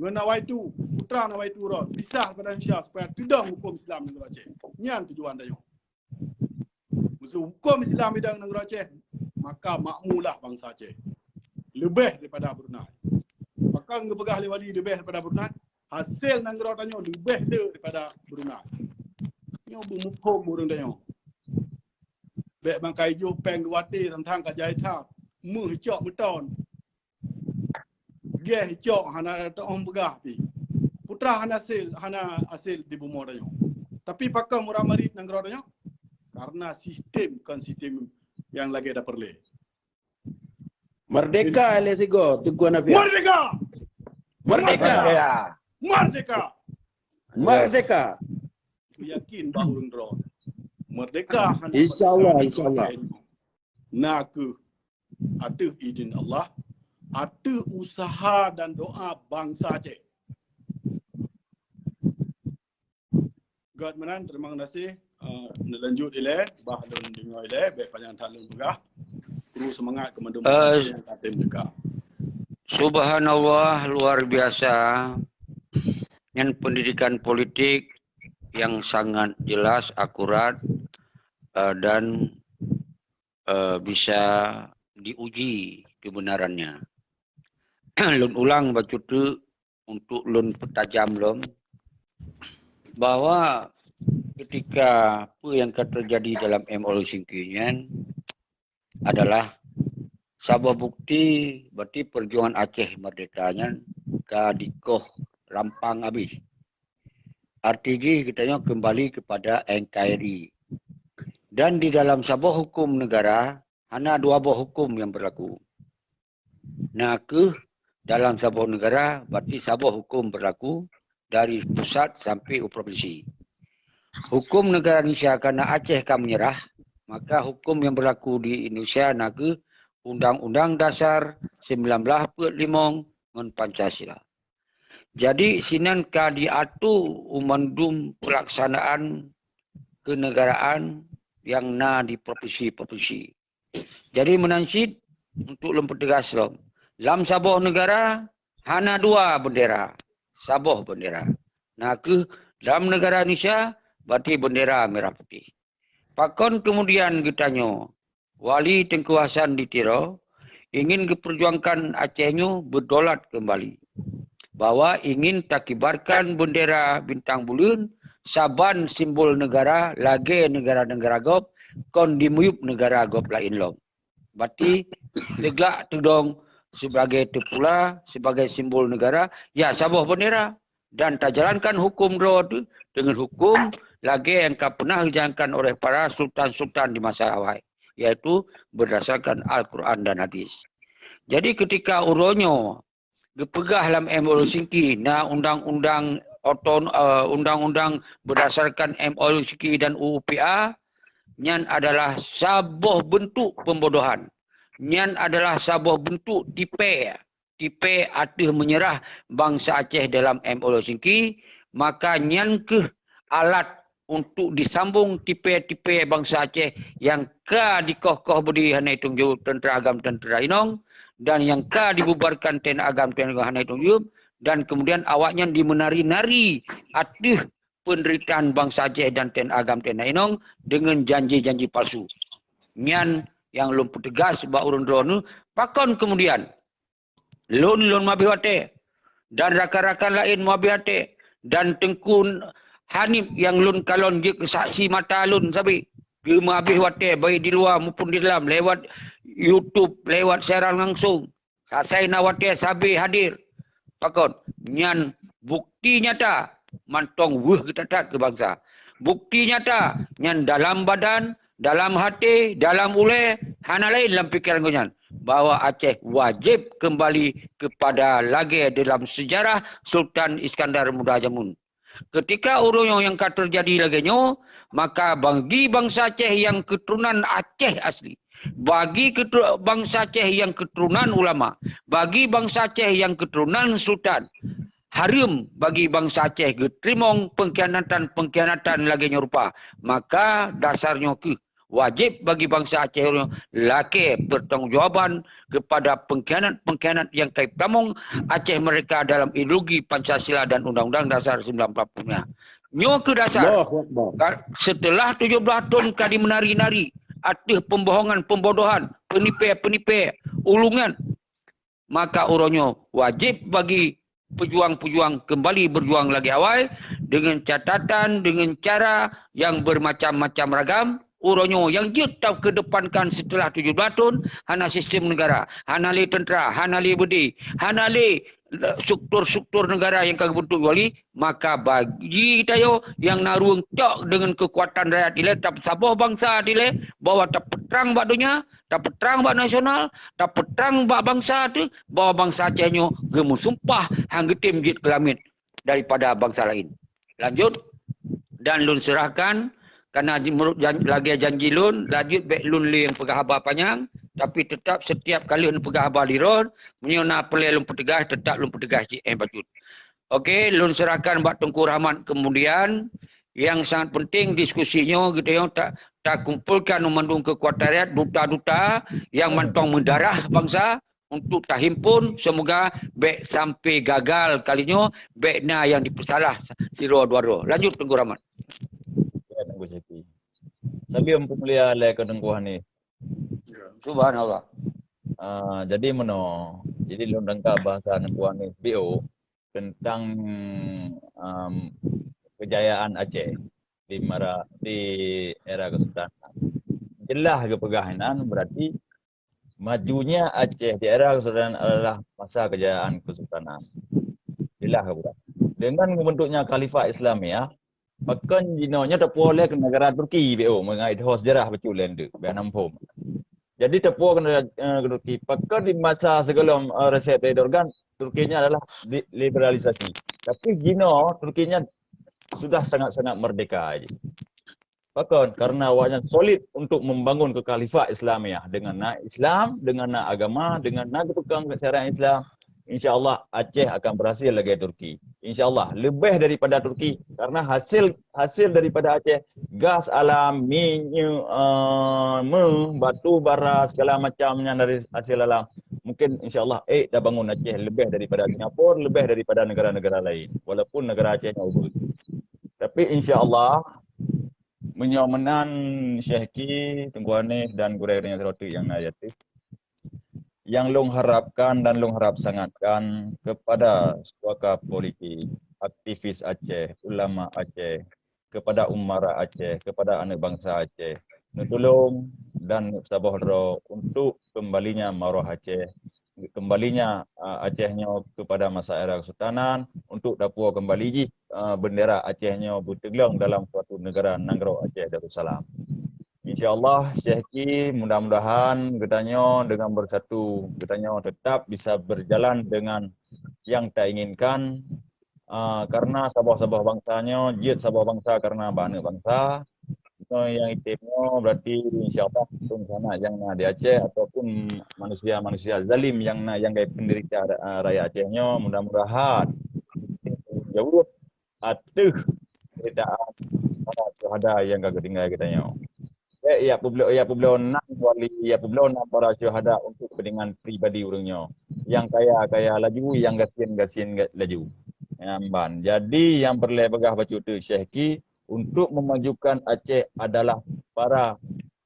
Ngon awai tu, putra awai tu rot, pisah daripada Indonesia supaya teudong hukum Islam di Aceh. Nyan tujuan tanyoe. Meuseu hukum Islam idong nanggroe Aceh, maka makmulah bansa Aceh. Leubeh daripada Brunei. Pakon geupeugah lé wali leubeh daripada Brunei, hasé nanggroe tanyoe leubeh le daripada Brunei. Nyoe beumuphom ureuëng tanyoe. Bék mangkai jôh péng dua T tantang ka jai that. Meuh cok meuton. Geh cok hana teuong peugah pi. Putra hana asél, hana asél di bumoe tanyoe. Tapi pakon murah marit nanggroe tanyoe? Karena sistem kon sistem nyang lagée dapeureulée. Merdeka, L S Igo, Teungku Hanafiah. Merdeka! Merdeka! Merdeka! Merdeka! Merdeka! Yakin bak ureuëng droe. Merdeka hana. Insya Allah, merdeka insya Allah. Nakeuh ateueh idin Allah, ateueh usaha dan doa bansa Aceh. Gét meunan, terima kasih. Uh, neulanjut ilée, bah lôn deungoe ilée, bék panyang that lôn peugah. Kru seumangat keu mandum, eh, nyang ka tem teuka. Subhanallah, luar biasa. Nyan pendidikan politik yang sangat jelas, akurat, eh, dan, eh, bisa diuji kebenarannya. Lôn ulang bacut teuk untuk lôn peutajam lom, bahwa ketika peue nyang ka teujadi dalam M O U Helsinki nyan adalah saboh bukti, berarti perjuangan Aceh Merdeka nyan ka dikoh rampang abéh. Arti jih geutanyoe keumbali kepada N K R I. Dan di dalam saboh hukum negara, hana dua boh hukum nyang berlaku. Nakeuh dalam saboh negara, berarti saboh hukum berlaku dari pusat sampai u provinsi. Hukum negara Indonesia, karena Aceh ka menyerah, maka hukum yang berlaku di Indonesia nakeuh Undang-Undang Dasar sembilan belas empat lima ngon Pancasila. Jadi, sinan ka diatu mandum pelaksanaan kenegaraan yang na di provinsi-provinsi. Jadi, meunan cit untuk lôn peuteugas lom, lam saboh negara hana dua bendera, saboh bendera. Nakeuh lam negara Indonesia, berarti bendera merah putih. Pakon kemudian geutanyoe, Wali Teungku Hasan di Tiro, ingin geuperjuangkan Aceh nyoe berdaulat kembali, bahwa ingin takibarkan bendera bintang buleuen saban simbol negara lagée negara-negara gob, kon dimiyueb negara gob laén lom. Berarti teuglak teudong sebagai teupula, sebagai simbol negara, ya saboh bendera. Dan tajalankan hukum droe teuh deungon hukum lagée nyang ka peunah geujalankan oleh para sultan-sultan di masa awai, yaitu berdasarkan Al-Quran dan Hadis. Jadi, ketika uroe nyoe geupeugah lam M O U Helsinki na undang-undang oton-, eh, undang-undang berdasarkan M O U Helsinki dan U U P A, nyan adalah saboh bentuk pembodohan. Nyan adalah saboh bentuk tipée, tipée ateueh menyerah bansa Aceh dalam M O U Helsinki, maka nyan keuh alat untuk disambong tipée-tipée bansa Aceh nyang ka dikoh-koh beudé hana itong jaweueb teuntera agam teuntera inong, dan nyang ka dibubarkan TNA agam TNA inong hana itong jaweueb, dan kemudian awaknyan dimeunari-nari ateueh penderitaan bansa Aceh dan TNA agam TNA inong deungon janji-janji palsu. Nyan nyang lôn peuteugas bak ureuëng droeneuh, pakon kemudian lôn, lôn meuhabéh watée, dan rakan-rakan laén meuhabéh watée, dan Teungku Hanif nyang lôn kalon jeuet keu saksi mata lôn sabe, geumeuhabéh watée baik di luwa maupun di dalam lewat YouTube, lewat siaran langsung. Asai na watée sabe hadir. Pakon? Nyan bukti nyata mantong weueh geutat-that keu bansa. Bukti nyata nyan dalam badan, dalam até, dalam ulée, hana laén lam pikeran geuh nyan, bahwa Aceh wajéb keumbali keupada lagée dalam seujarah Sultan Iskandar Muda jameun. Keutika ureuëng nyang ka teujadi lagée nyoe, maka bagi bansa Aceh nyang keuturonan Aceh asli, bagi keuteu-, bansa Aceh nyang keuturonan ulama, bagi bansa Aceh nyang keuturonan sultan, hareuem bagi bansa Aceh geuteurimong pengkhianatan-pengkhianatan lagée nyoe rupa. Maka dasar nyoe kheueh wajéb bagi bansa Aceh nyoe lakée pertanggungjawaban kepada pengkhianat-pengkhianat yang ka ipeutamong Aceh Merdeka dalam ideologi Pancasila dan Undang-Undang Dasar sembilan puluh lima. Nyoe kheueh dasar. Allahu Akbar. Ka-, setelah tujuh belas thon ka dimeunari-nari ateueh pembohongan, pembodohan, penipe-penipe, ulungan, maka uroe nyoe wajéb bagi pejuang-pejuang kembali berjuang lagi awai dengan catatan, dengan cara yang bermacam-macam ragam. Uroe nyoe nyang jeuet takedepankan setelah tujuh belas thon, hana sistem negara, hana lé tentera, hana lé beudé, hana lé struktur-struktur negara nyang ka geubentuk wali, maka bagi geutanyoe nyang na rueng cok deungon keukuatan rakyat ilée, tapeusaboh bansa ilée, bahwa tapeutrang bak donya, tapeutrang bak nasional, tapeutrang bak bansa teuh, bahwa bansa Aceh nyoe geumeusumpah han geutem jeuet keu lamiet daripada bansa laén. Lanjut, dan lôn seurahkan, karena di-, meunurot jan-, lagée janji lôn, lanjut bék lôn lé nyang peugah haba panyang, tapi teutap setiap kali lôn peugah haba di ron, meunyoe na peureulée lôn peuteugaih, teutap lôn peuteugaih cit, eh, bacut. Oke, lôn seurahkan bak Teungku Rahmat kemudian. Yang sangat penting diskusi nyoe, geutanyoe ta-, takumpulkan mandum keukuatan rakyat, duta-duta yang mantong meudarah bansa untuk tahimpun. Semoga bék sampai gagal kali nyoe, bék na yang dipeusalah sidroe dua droe. Lanjut, Teungku Rahmat. Ya, Teungku Syaki. Salam peumulia lé keu Teungku Hanif. Subhanallah. Ah, jadi meunoe, jadi lôn tangka bahasa Teungku Hanif B O tentang, em, kejayaan Aceh di mara, di era kesultanan. Jeulaih geupeugah inan, berarti majunya Aceh di era kesultanan adalah masa kejayaan kesultanan. Jeulaih geupeugah. Dengan geubentuknya Khalifah Islamiyah, pakon jinoe nyoe teupeue lé keu negara Turki, B O, meungai idho sejarah bacut lé ndeuk, biar na muphom. Jadi teupeue keu negara, eh, keu Turki, pakon di masa sigohlom, eh, Recep Tayyip Erdogan, Turki nyan adalah di-, liberalisasi. Tapi jinoe Turki nyan sudah sangat-sangat merdeka jih. Pakon? Karena awaknyan solid untuk membangun kekhalifah Islamiyah. Dengan na Islam, dengan na agama, dengan na geupeukong syariat Islam, insya Allah Aceh akan berhasil lagée Turki. Insya Allah, leubeh daripada Turki. Karena hasil, hasil daripada Aceh, gas alam, minyeuk, eh, meuh, batu bara, segala macam nyan dari hasil alam. Mungkin insya Allah, eh, tabangun Aceh leubeh daripada Singapura, leubeh daripada negara-negara lain. Walaupun negara Aceh nyan ubeut. Tapi insya Allah, meunyoe meunan Syekh Ki, Teungku Hanif dan gurée-gurée nyang siroti nyang na di ateueh, nyang lôn harapkan dan lôn harap sangatkan kepada suaka politik, aktivis Aceh, ulama Aceh, kepada umara Aceh, kepada aneuk bansa Aceh, neutulông dan neusaboh droe untuk kembalinya maruah Aceh, kembalinya, a, Aceh nyoe kepada masa era kesultanan, untuk tapuwoe kembali jih, a, bendera Aceh nyoe beuteuglong dalam suatu negara nanggroe Aceh Darussalam. Insya Allah, Syekh Ki, mudah-mudahan geutanyoe dengan bersatu, geutanyoe tetap bisa berjalan dengan yang tainginkan, a, karena saboh-saboh bansa nyoe jeuet saboh bansa karena bak aneuk bansa. Nyoe nyang item nyoe berarti insya Allah pun sanak nyang na di Aceh ataupun manusia-manusia zalim nyang na nyang geupenderita, a, rakyat Aceh nyoe, mudah-mudahan jaweueb ateueh penderitaan para syuhada nyang ka geutinggai geutanyoe. Eh, ya peubloe, ya peubloe nan wali, ya peubloe nan para syuhada untuk kepentingan pribadi ureuëng nyoe. Nyang kaya-kaya laju, nyang gasien-gasien ga-, laju. Nyan ban. Jadi, nyang peureulée peugah bacut teuk Syekh Ki, untuk memajukan Aceh adalah para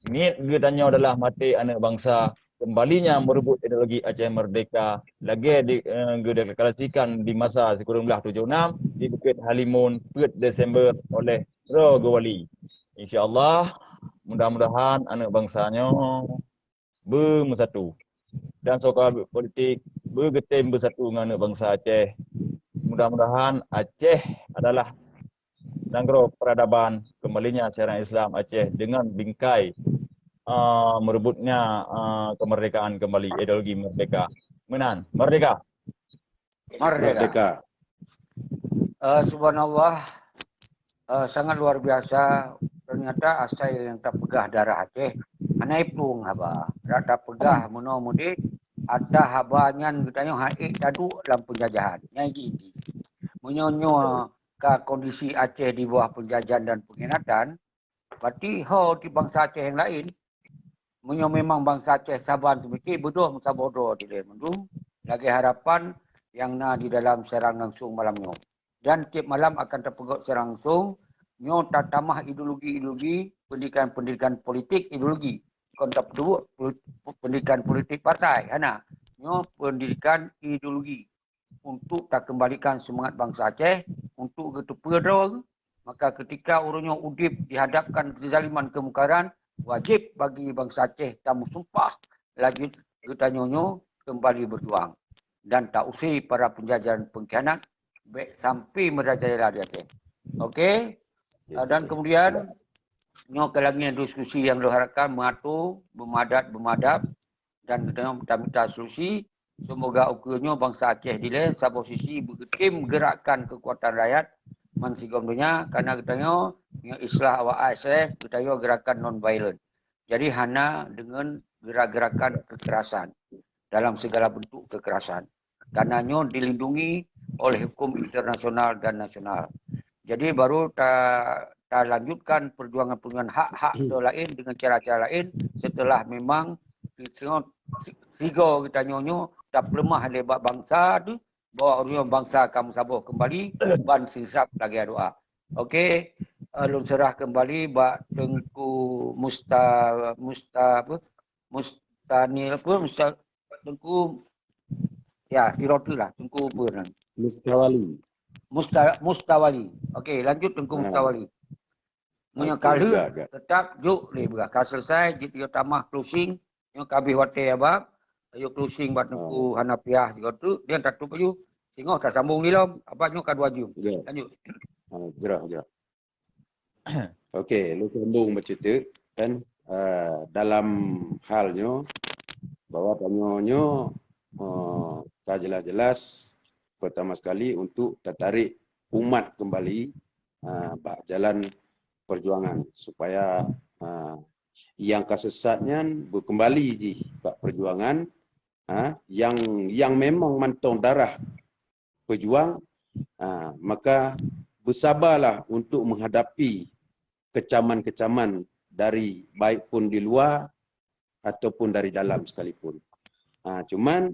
niet geutanyoe adalah maté aneuk bansa, kembalinya merebut ideologi Aceh Merdeka lagée di, eh, geudeklarasikan di masa sikureueng blaih tujoh enam di Bukit Halimun, peuet Desember oleh Droe Geuwali. Insya Allah, mudah-mudahan aneuk bansa nyoe beumeusatu dan suaka politik beugeutem beusatu ngon aneuk bansa Aceh. Mudah-mudahan Aceh adalah nanggroe peradaban, kembalinya syariat Islam Aceh dengan bingkai, a, merebutnya, a, kemerdekaan kembali, ideologi merdeka. Meunan, merdeka! Merdeka! Merdeka! Eh, subhanallah, eh, sangat luar biasa. Ternyata asai nyang tapeugah darah Aceh, hana iplueng haba. Rak tapeugah meunoe mudeh, ata haba nyan geutanyoe han ék taduek lam penjajahan. Nyan jih inti. Meunyoe nyoe ka kondisi Aceh di bawah penjajahan dan pengkhianatan, berarti ho di bansa Aceh nyang laén. Meunyoe memang bansa Aceh saban seumiké, beudôh meusaboh droe dilèe mandum, lagèe harapan nyang na di dalam siaran langsung malam nyoe. Dan tiep malam akan tapeugöt siaran langsung, nyoe tatamah ideologi-ideologi, pendidikan-pendidikan politik ideologi. Kon tapeubuet pendidikan politik partai, hana. Nyoe pendidikan ideologi untuk takeumbalikan seumangat bansa Aceh untuk geuteupeue droe. Maka ketika ureueng nyoe udeb dihadapkan kezaliman keumungkaran, wajéb bagi bansa Aceh tameusumpah laju geutanyoe nyoe keumbali beujuang dan tausé para penjajah dan pengkhianat bèk sampai merajalela di Aceh. Okey? Ah, dan kemudian, nyoe keu lagèe diskusi nyang lôn harapkan, meuato, beumadab, beumadab, dan geutanyoe tamita solusi. Seumoga ukeue nyoe bansa Aceh dilèe saboh sisi beutem geurakkan keukuatan rakyat bansigom donya, karena geutanyoe nyoe istilah awak A S F, geutanyoe gerakan non violent. Jadi hana deungon gerak-gerakan kekerasan, dalam segala bentuk kekerasan. Karena nyoe dilindungi oleh hukum internasional dan nasional. Jadi baru ta, talanjutkan perjuangan-perjuangan hak-hak droe laén dengan cara-cara laén setelah memang sigoe geutanyoe nyoe tapeuleumah lé bak bansa teuh, bahwa ureueng bansa ka meusaboh keumbali ban sinsab lagèe doa. Okey, eh, lôn seurah keumbali bak Teungku Musta, Musta apa? Mustanil apa? Musta, Teungku, ya, Siroti lah, Teungku apa nan? Mustawali. Musta, Mustawali. Okey, lanjut Teungku Mustawali. Meunyoe ka lheueh, tetap jok lé beurah. Ka selesai, jeuet tamah closing. Nyoe ka habéh watèe, Abang. Ayo closing bak Teungku Hanafiah sigoe teuk, dia tatôp laju. Singoh tasambong lom. Abang nyoe ka dua jeuem. Ya. Lanjut. Ah, jroh, jroh. Okey, lôn sambong bacut teuk kan, ah, dalam hal nyoe bahwa tanyoe nyoe, ah, ka jelas-jelas pertama sekali untuk tatarék umat kembali, ah, bak jalan perjuangan supaya, ah, nyang ka sesat nyan beukeumbali jih bak perjuangan, ha, nyang, nyang memang mantong darah pejuang, ha, maka beusabalah untuk menghadapi kecaman-kecaman dari, baik pun di luar ataupun dari dalam sekalipun. Ha, cuman,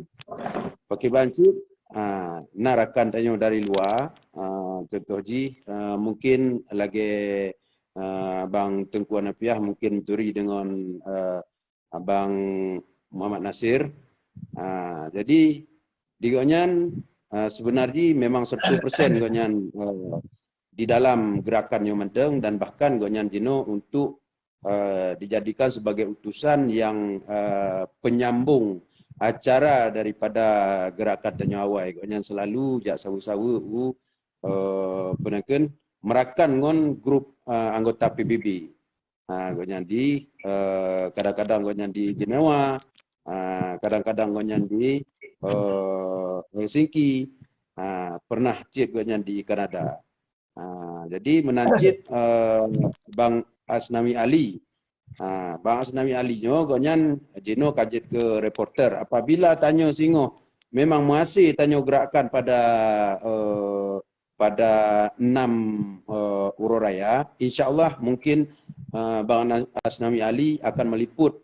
pakriban cit, ha, na rakan tanyoe dari luar, ha, contoh jih, ha, mungkin lagèe, ha, Abang Teungku Hanafiah mungkin turi deungon, ha, Abang Muhammad Nasir. Ha, jadi, di gobnyan, ha, seubeuna jih memang seratus persen gobnyan, ha, di dalam gerakan nyoe mantong dan bahkan gobnyan jinoe untuk, ha, dijadikan sebagai utusan nyang, ha, penyambung acara daripada gerakan tanyoe awai. Gobnyan selalu jak saweue-saweue u, ha, peue nan kheun, merakan ngon grup, ha, anggota P B B. Ha, gobnyan di, eh, kadang-kadang gobnyan di Jenewa, ha, kadang-kadang gobnyan di, eh, Helsinki, ha, pernah cit gobnyan di Kanada. Ha, jadi meunan cit, eh, Bang Asnawi Ali. Ha, Bang Asnawi Ali nyoe gobnyan jinoe ka jeuet keu reporter. Apabila tanyoe singoh memang meuhasé tanyoe gerakan pada, eh, pada enam, eh, uroe raya, insya Allah mungkin, eh, Bang Asnawi Ali akan meliput,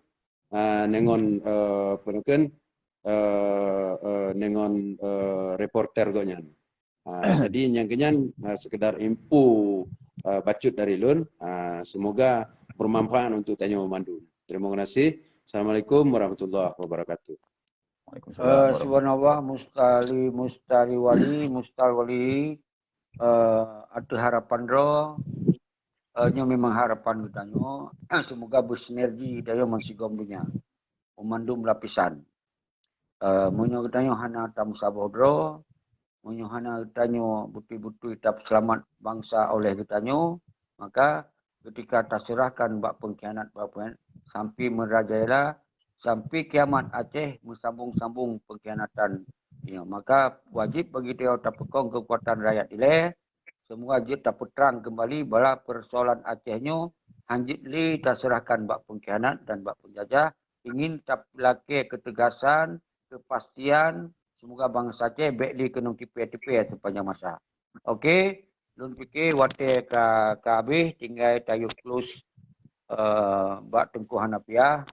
eh, deungon, eh, peue nan kheun, eh, eh, deungon, eh, reporter gobnyan. Ah, jadi nyang keu nyan, ah, sekedar info, ah, bacut dari lôn. Ah, semoga bermanfaat untuk tanyoe mandum. Terima kasih. Assalamualaikum warahmatullahi wabarakatuh. Waalaikumsalam. Eh, warahmatullahi. Subhanallah, Mustali, Mustari Wali, Mustal Wali, eh, ateueh harapan droe, eh, nyoe memang harapan geutanyoe, semoga bersinergi geutanyoe bansigom donya, meumandum lapisan. Eh, meunyoe geutanyoe hana tameusaboh droe, meunyoe hana geutanyoe beutôi-beutôi tapeuseulamat bansa oleh geutanyoe, maka ketika taseurahkan bak pengkhianat, bak pengkhianat, sampai merajalela, sampai kiamat Aceh meusambong-sambong pengkhianatan nyoe. Maka wajéb bagi tanyoe tapeukong keukuatan rakyat ilée, semoga jeuet tapeutrang keumbali bala peusoalan Aceh nyoe, hanjeuet lé taseurahkan bak pengkhianat dan bak penjajah, ingin tapeulakée keutegasan, keupastian, semoga bansa Aceh bék lé keunong tipée-tipée sepanjang masa. Oke, lôn pike watèe ka, ka habéh, tinggai tayue close, eh, bak Teungku Hanafiah.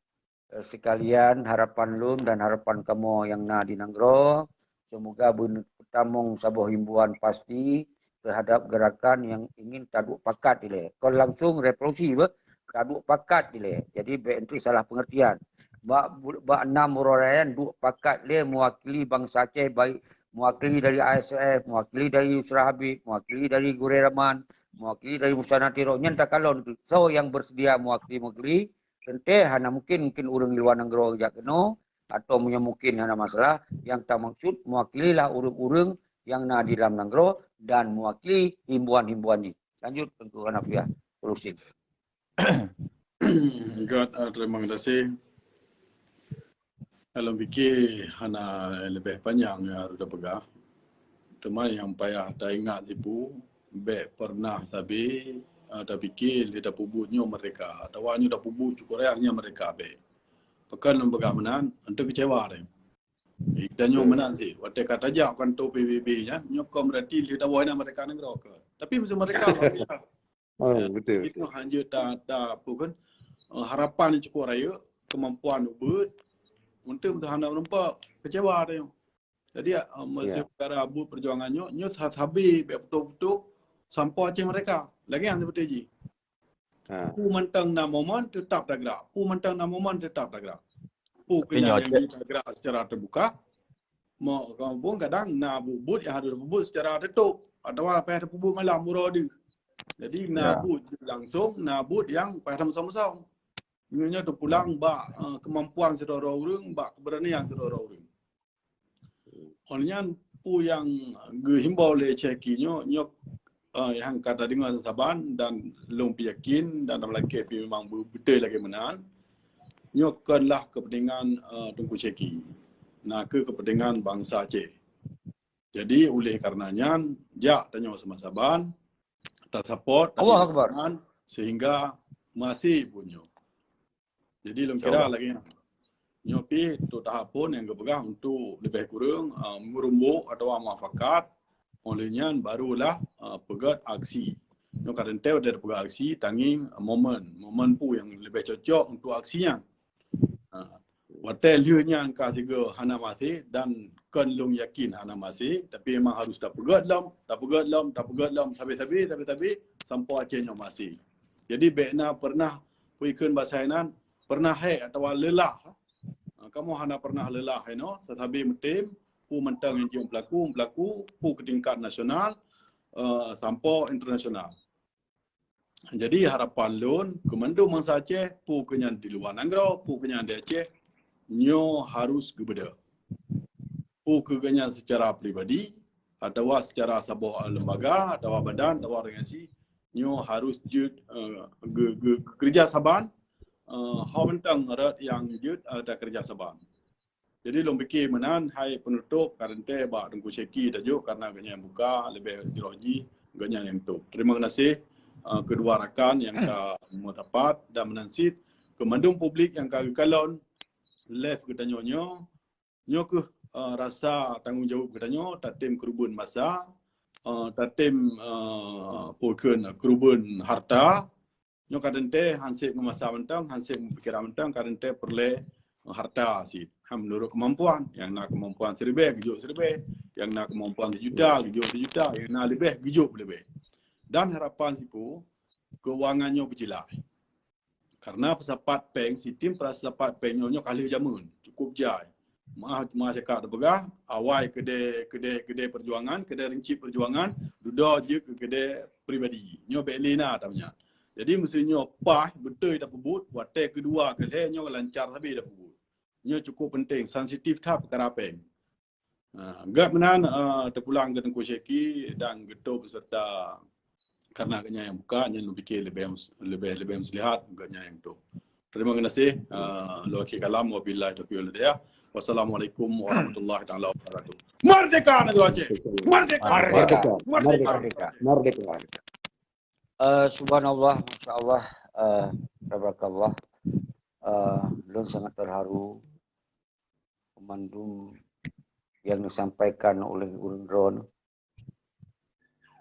Eh, sekalian harapan lôn dan harapan kamoe nyang na di nanggroe, semoga beuneutamong saboh himbauan pasti terhadap gerakan nyang ingin taduek pakat ilèe. Kon langsung revolusi beh, taduek pakat ilèe. Jadi bèk enteuk salah pengertian. Bak, bak nam uroe raya nyan duek pakat lé mewakili bansa Aceh, baik mewakili dari I S F, mewakili dari Yusra Habib, mewakili dari Gurèe Rahman, mewakili dari Musa Natiro. Nyan takalon soe nyang bersedia mewakili-mewakili. Teuntèe hana mungkin, mungkin ureueng luwa nanggroe jak keunoe, atau meunyoe mungkin hana masalah, nyang tamaksud mewakililah ureueng-ureueng nyang na di dalam nanggroe dan mewakili himbauan-himbauan jih. Lanjut Teungku Hanafiah, terusin. Good, ah, terima kasih. Lôn pike hana leubeh panyang nyang harôh tapeugah. Teuma nyang payah taingat sipu, bèk pernah sabe, ah, tapike lé tapeubuet nyoe merdeka, atawa nyoe tapeubuet cukôp raya nyan merdeka, bèk. Pakon lôn peugah meunan, enteuk keucewa deh. Eh, tanyoe meunan cit, watèe ka tajak kantô P B B nyan, nyoe kon berarti lé tawoe na merdeka nanggroe kon. Tapi meuseu merdeka luar biasa. Oh, ya, betul, betul. Itu hanya ta, ta, apa kan, eh, harapan cukôp rayeuk, kemampuan ubit, untuk hana nampak kecewa tanyoe. Jadi, eh, meuseu, ya, perkara buet perjuangan nyoe, nyoe sabe bèk beutôi-beutôi sampoe Aceh merdeka. Lagèe nyang seperti jih. Ha. Peue mantong na momen tetap tagrak. Peue mantong na momen tetap tagrak. Peue keu nyan nyang jeuet tagrak secara terbuka. Mo, kamoe pun kadang na buet-buet nyang harôh peubuet secara tertutup atawa payah tapeubuet malam uroe deuh. Jadi na buet langsung, na buet nyang payah tamusong-musong. Nyoe, nyoe teupulang bak, eh, kemampuan sidroe-droe ureueng, bak keberanian sidroe-droe ureueng. Óh lheueh nyan, peue nyang geuhimbau lé Syekh Ki nyoe, nyoe, eh, nyang ka tadeungoe saban dan lôn pih yakin dan lam lakèe pih memang beu-, beutôi lagèe meunan. Nyoe kon lah kepentingan, eh, Teungku Syekh Ki. Na kheueh kepentingan bansa Aceh. Jadi, oleh karena nyan, jak tanyoe sama saban, tasapot, Allahu Akbar, sehingga meuhasé buet nyoe. Jadi, lôn kira lagèe nyan. Nyoe pih untuk tahap phôn nyang geupeugah untuk leubeh kureueng, ah, meurumbok atawa mufakat, óh lheueh nyan barulah, ah, peugöt aksi. Nyoe ka teuntèe watèe tapeugöt aksi, tangieng, ah, momen. Momen peue nyang leubeh cocok untuk aksi nyan. Ah, watèe lheueh nyan ka sigoe hana meuhasé dan kon lôn yakin hana meuhasé, tapi memang harus tapeugöt lom, tapeugöt lom, tapeugöt lom, sabe-sabe, sabe-sabe, sampoe Aceh nyoe meuhasé. Jadi, bèk na pernah, peue ikheun basa inan, pernah hék atawa leulah. Ha, kamoe hana pernah leulah inoe, sasabe meutem, peue mantong nyang jeuet peulaku, peulaku, peue keu tingkat nasional, eh, sampoe internasional. Jadi, harapan lôn, keu mandum bansa Aceh, peue keu nyan di luwa nanggroe, peue keu nyan di Aceh, nyoe harus geubeudôh. Peue keu geuhnyan secara pribadi, atawa secara saboh lembaga, atawa badan, atawa organisasi, nyoe harus jeuet, eh, ge-, ge-, geukeureuja saban, eh, ho mantong rot nyang jeuet, eh, takeureuja saban. Jadi lôn pike meunan, hai penutup, ka teuntèe bak Teungku Syekh Ki tajok, karena geuhnyan buka leubeh jroh jih, geuhnyan nyang top. Terima kasih, eh, keudua rakan nyang ka meusapat dan meunan cit keu mandum publik nyang ka geukalon live geutanyoe nyoe. Nyoe kheueh, eh, rasa tanggong jaweueb geutanyoe, tatem keureubeuen masa, eh, tatem, eh, peue kheun, keureubeuen harta. Nyoe ka teuntèe, han sép ngon masa mantong, han sép ngon pikiran mantong, ka teuntèe peureulèe harta cit. Ha, meunurot keumampuan. Nyang na keumampuan siribèe, geujok siribèe. Nyang na keumampuan sijuta, geujok sijuta. Nyang na leubeh, geujok leubeh. Dan harapan sipu, keuangan nyoe beujeulaih. Karena peusapat péng, sistem peusapat péng nyoe, nyoe ka lheueh jameun, cukup jai. Meuah, meuah cakap teupeugah, awai keudè, keudè, keudè peujuangan, keudè rincit peujuangan, dudoe jeuet keu keudè pribadi. Nyoe bèk lé na tameunyang. Jadi, meuseu nyoe paih beutôi tapeubuet, watèe keudua, keulhèe nyoe lancar sabe tapeubuet. Nyoe cukup peunteng, sensitif that peukara péng. Ha, gèt meunan, eh, teupulang keu Teungku Syekh Ki dan geutup beserta karena geuhnyan nyang buka, nyan lôn pike leubeh, leubeh, leubeh muslihat geuhnyan nyang tup. Terima kasih, eh, lôn akhé kalam, wabillahi taufiq wal hidayah. Wassalamualaikum warahmatullahi taala wabarakatuh. Merdeka Negeri Aceh! Merdeka! Merdeka! Merdeka! Merdeka! Merdeka! Eh, subhanallah, masya Allah, eh, tabarakallah. Eh, lôn sangat terharu keu mandum nyang disampaikan oleh ureueng droeneuh.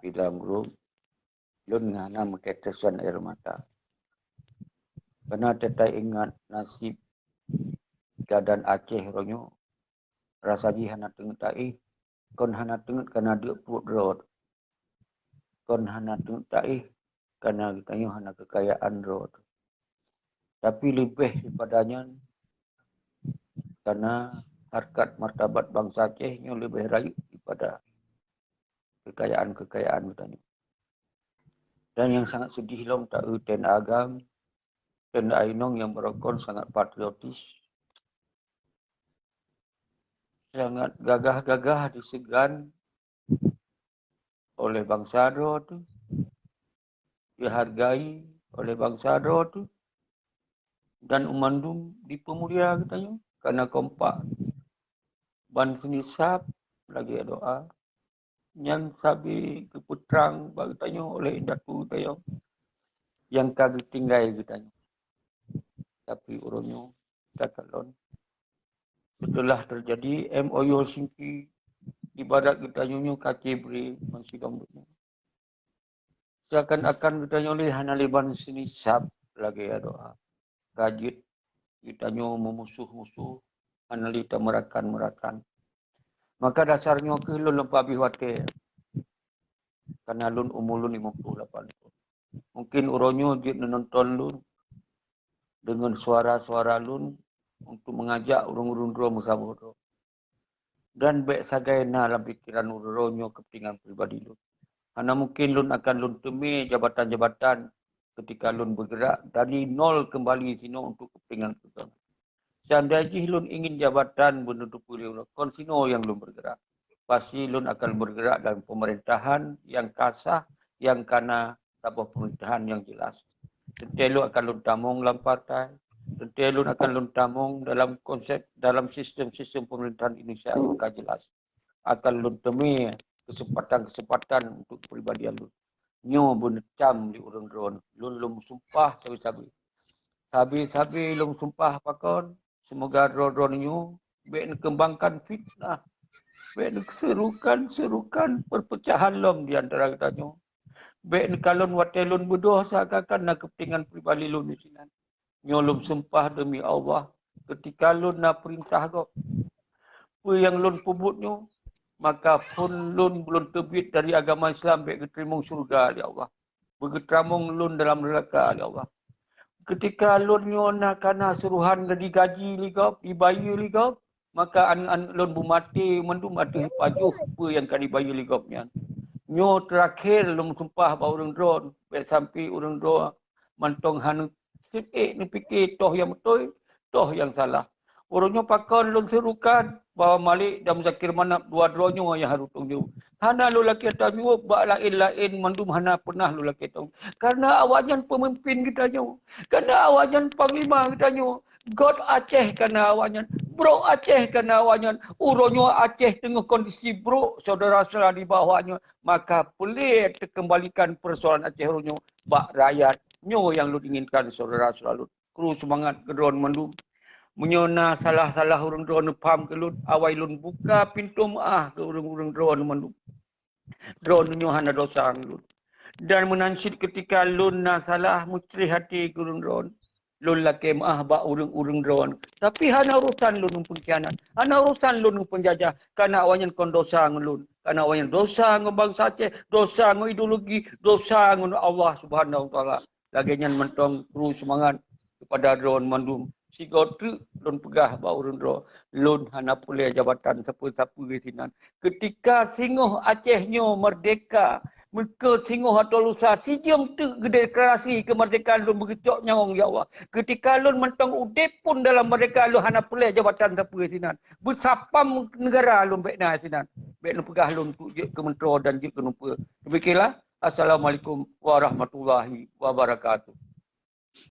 di dalam grup, lôn hana meutetesan air mata. Karena teutai ingat nasib keadaan Aceh uroe nyoe, rasa jih hana teungeut taéh, kon hana teungeut karena deuk pruet droe, kon hana teungeut taéh karena geutanyoe hana keukayaan droe. Tapi leubeh daripada nyan, karena harkat martabat bansa Aceh nyoe leubeh rayeuk daripada keukayaan-keukayaan geutanyoe. Dan nyang sangat sedih lom taeu TNA Agam, TNA Inong nyang barokon sangat patriotis, sangat gagah-gagah diseugan oleh bansa droe teuh, dihargai oleh bansa droe teuh, dan umandum dipeumulia geutanyoe karena kompak ban seunisab lagée doa nyang sabe geupeutrang bak geutanyoe oleh indatu geutanyoe nyang ka geutinggai geutanyoe. Tapi uroe nyoe takalon, seuteulah teujadi M O U Helsinki, ibarat geutanyoe nyoe ka cibre ngon sidom donya. Seakan-akan geutanyoe lé hana lé ban seunisab lagée doa. Ka jeuet geutanyoe meumusoh-musoh, hana lé tameurakan-meurakan. Maka dasar nyoe kheueh lôn lôn peuhabéh watée, karena lôn umu lôn limong ploh lapan thon. Mungkin uroe nyoe jeuet neunonton lôn deungon suara-suara lôn untuk mengajak ureuëng-ureuëng droe meusaboh droe. Dan bék sagai na lam pikeran uroe nyoe keupeuntengan pribadi lôn. Hana mungken lôn akan lôn teumé jabatan-jabatan keutika lôn beugerak dari nol keumbali sinoe untuk keupeuntengan pribadi. Seandai jih lôn ingin jabatan beuneuteupeue lé uroe, kon sinoe nyang lôn beugerak. Pasti lôn akan beugerak dalam pemerintahan nyang ka sah, nyang kana saboh pemerintahan nyang jelas. Teuntée lôn akan lôn tamong lam partai, teuntée lôn akan lôn tamong dalam konsep, dalam sistem-sistem pemerintahan Indonesia nyang ka jelas. Akan lôn teumé keuseumpatan-keuseumpatan untuk kepribadian lôn. Nyoe beuneucam di ureuëng droe, lôn lôn meusumpah sabe-sabe. Sabe-sabe lôn meusumpah pakon, seumoga droe-droe nyoe bék neukeumbangkan fitnah, bék neuseurukan-seurukan perpecahan lom di antara geutanyoe. Bék neukalon watée lôn beudôh seakan-akan na keupeuntengan pribadi lôn disinan. Nyoe lôn sumpah deumi Allah, keutika lôn na peurintah gob, peue nyang lôn peubuet nyoe, maka phon lôn lôn teubiet dari agama Islam bék geuteurimong syeuruga lé Allah, beugeuteurimong lôn dalam neuraka lé Allah. Keutika lôn nyoe na kana suruhan digaji lé gob, dibayeue lé gob, maka aneuëk-aneuëk lôn beumaté mandum ateueh pajoh peue nyang ka dibayeue lé gob nyan. Nyoe teurakhé lôn sumpah bak ureuëng droe, bék sampoe ureuëng droe mantong hana seuék neupike toh nyang beutôi, toh nyang salah. Uroe nyoe pakon lôn seurukan bahwa Malik dan Muzakir Manaf dua droe nyoe nyang harôh tanggung jaweueb. Hana lôn lakée tanggung jaweueb bak laén-laén mandum hana peunah lôn lakée tanggung jaweueb. Karena awaknyan peumimpin geutanyoe. Karena awaknyan panglima geutanyoe. Göt Aceh karena awaknyan. Brok Aceh karena awaknyan. Uroe nyoe Aceh teungoh kondisi brok, syedara-syedara di bawah nyoe. Maka peureulée teukeumbalikan peusoalan Aceh uroe nyoe bak rakyat. Nyoe nyang lôn inginkan syedara-syedara lôn. Kru seumangat keu droe mandum. Meunyoe na salah-salah ureuëng droe neupham keu lôn, awai lôn buka pintoe meuáh keu ureuëng-ureuëng droe mandum. Droe nyoe hana dosa ngon lôn. Dan meunan cit keutika lôn na salah meucreh até keu ureuëng droe, lôn lakée meuáh bak ureuëng-ureuëng droe. Tapi hana urosan lôn ngon peungkhianat, hana urosan lôn ngon peunjajah, karena awaknyan kon dosa ngon lôn. Karena awaknyan dosa ngon bansa Aceh, dosa ngon ideologi, dosa ngon Allah Subhanahu Wa Taala. Lagée nyan mantong kru seumangat keupada droe mandum. Sigoe treuk lôn peugah bak ureuëng droe, lôn hana peureulée jabatan sapeue-sapeue sinan. Keutika singoh Aceh nyoe meurdehka, meukeue singoh atau lusa sijeuem teuk geudeklarasi keumeurdekaan lôn beugeucok nyawöng, ya Allah. Keutika lôn mantong udeb pun dalam meurdehka lôn hana peureulée jabatan sapeue sinan. Beusapam neugara lôn bék na sinan. Bék neupeugah lôn untuk jeuet keu meuntroe dan jeuet keu nupeue. Demikianlah. Assalamualaikum warahmatullahi wabarakatuh.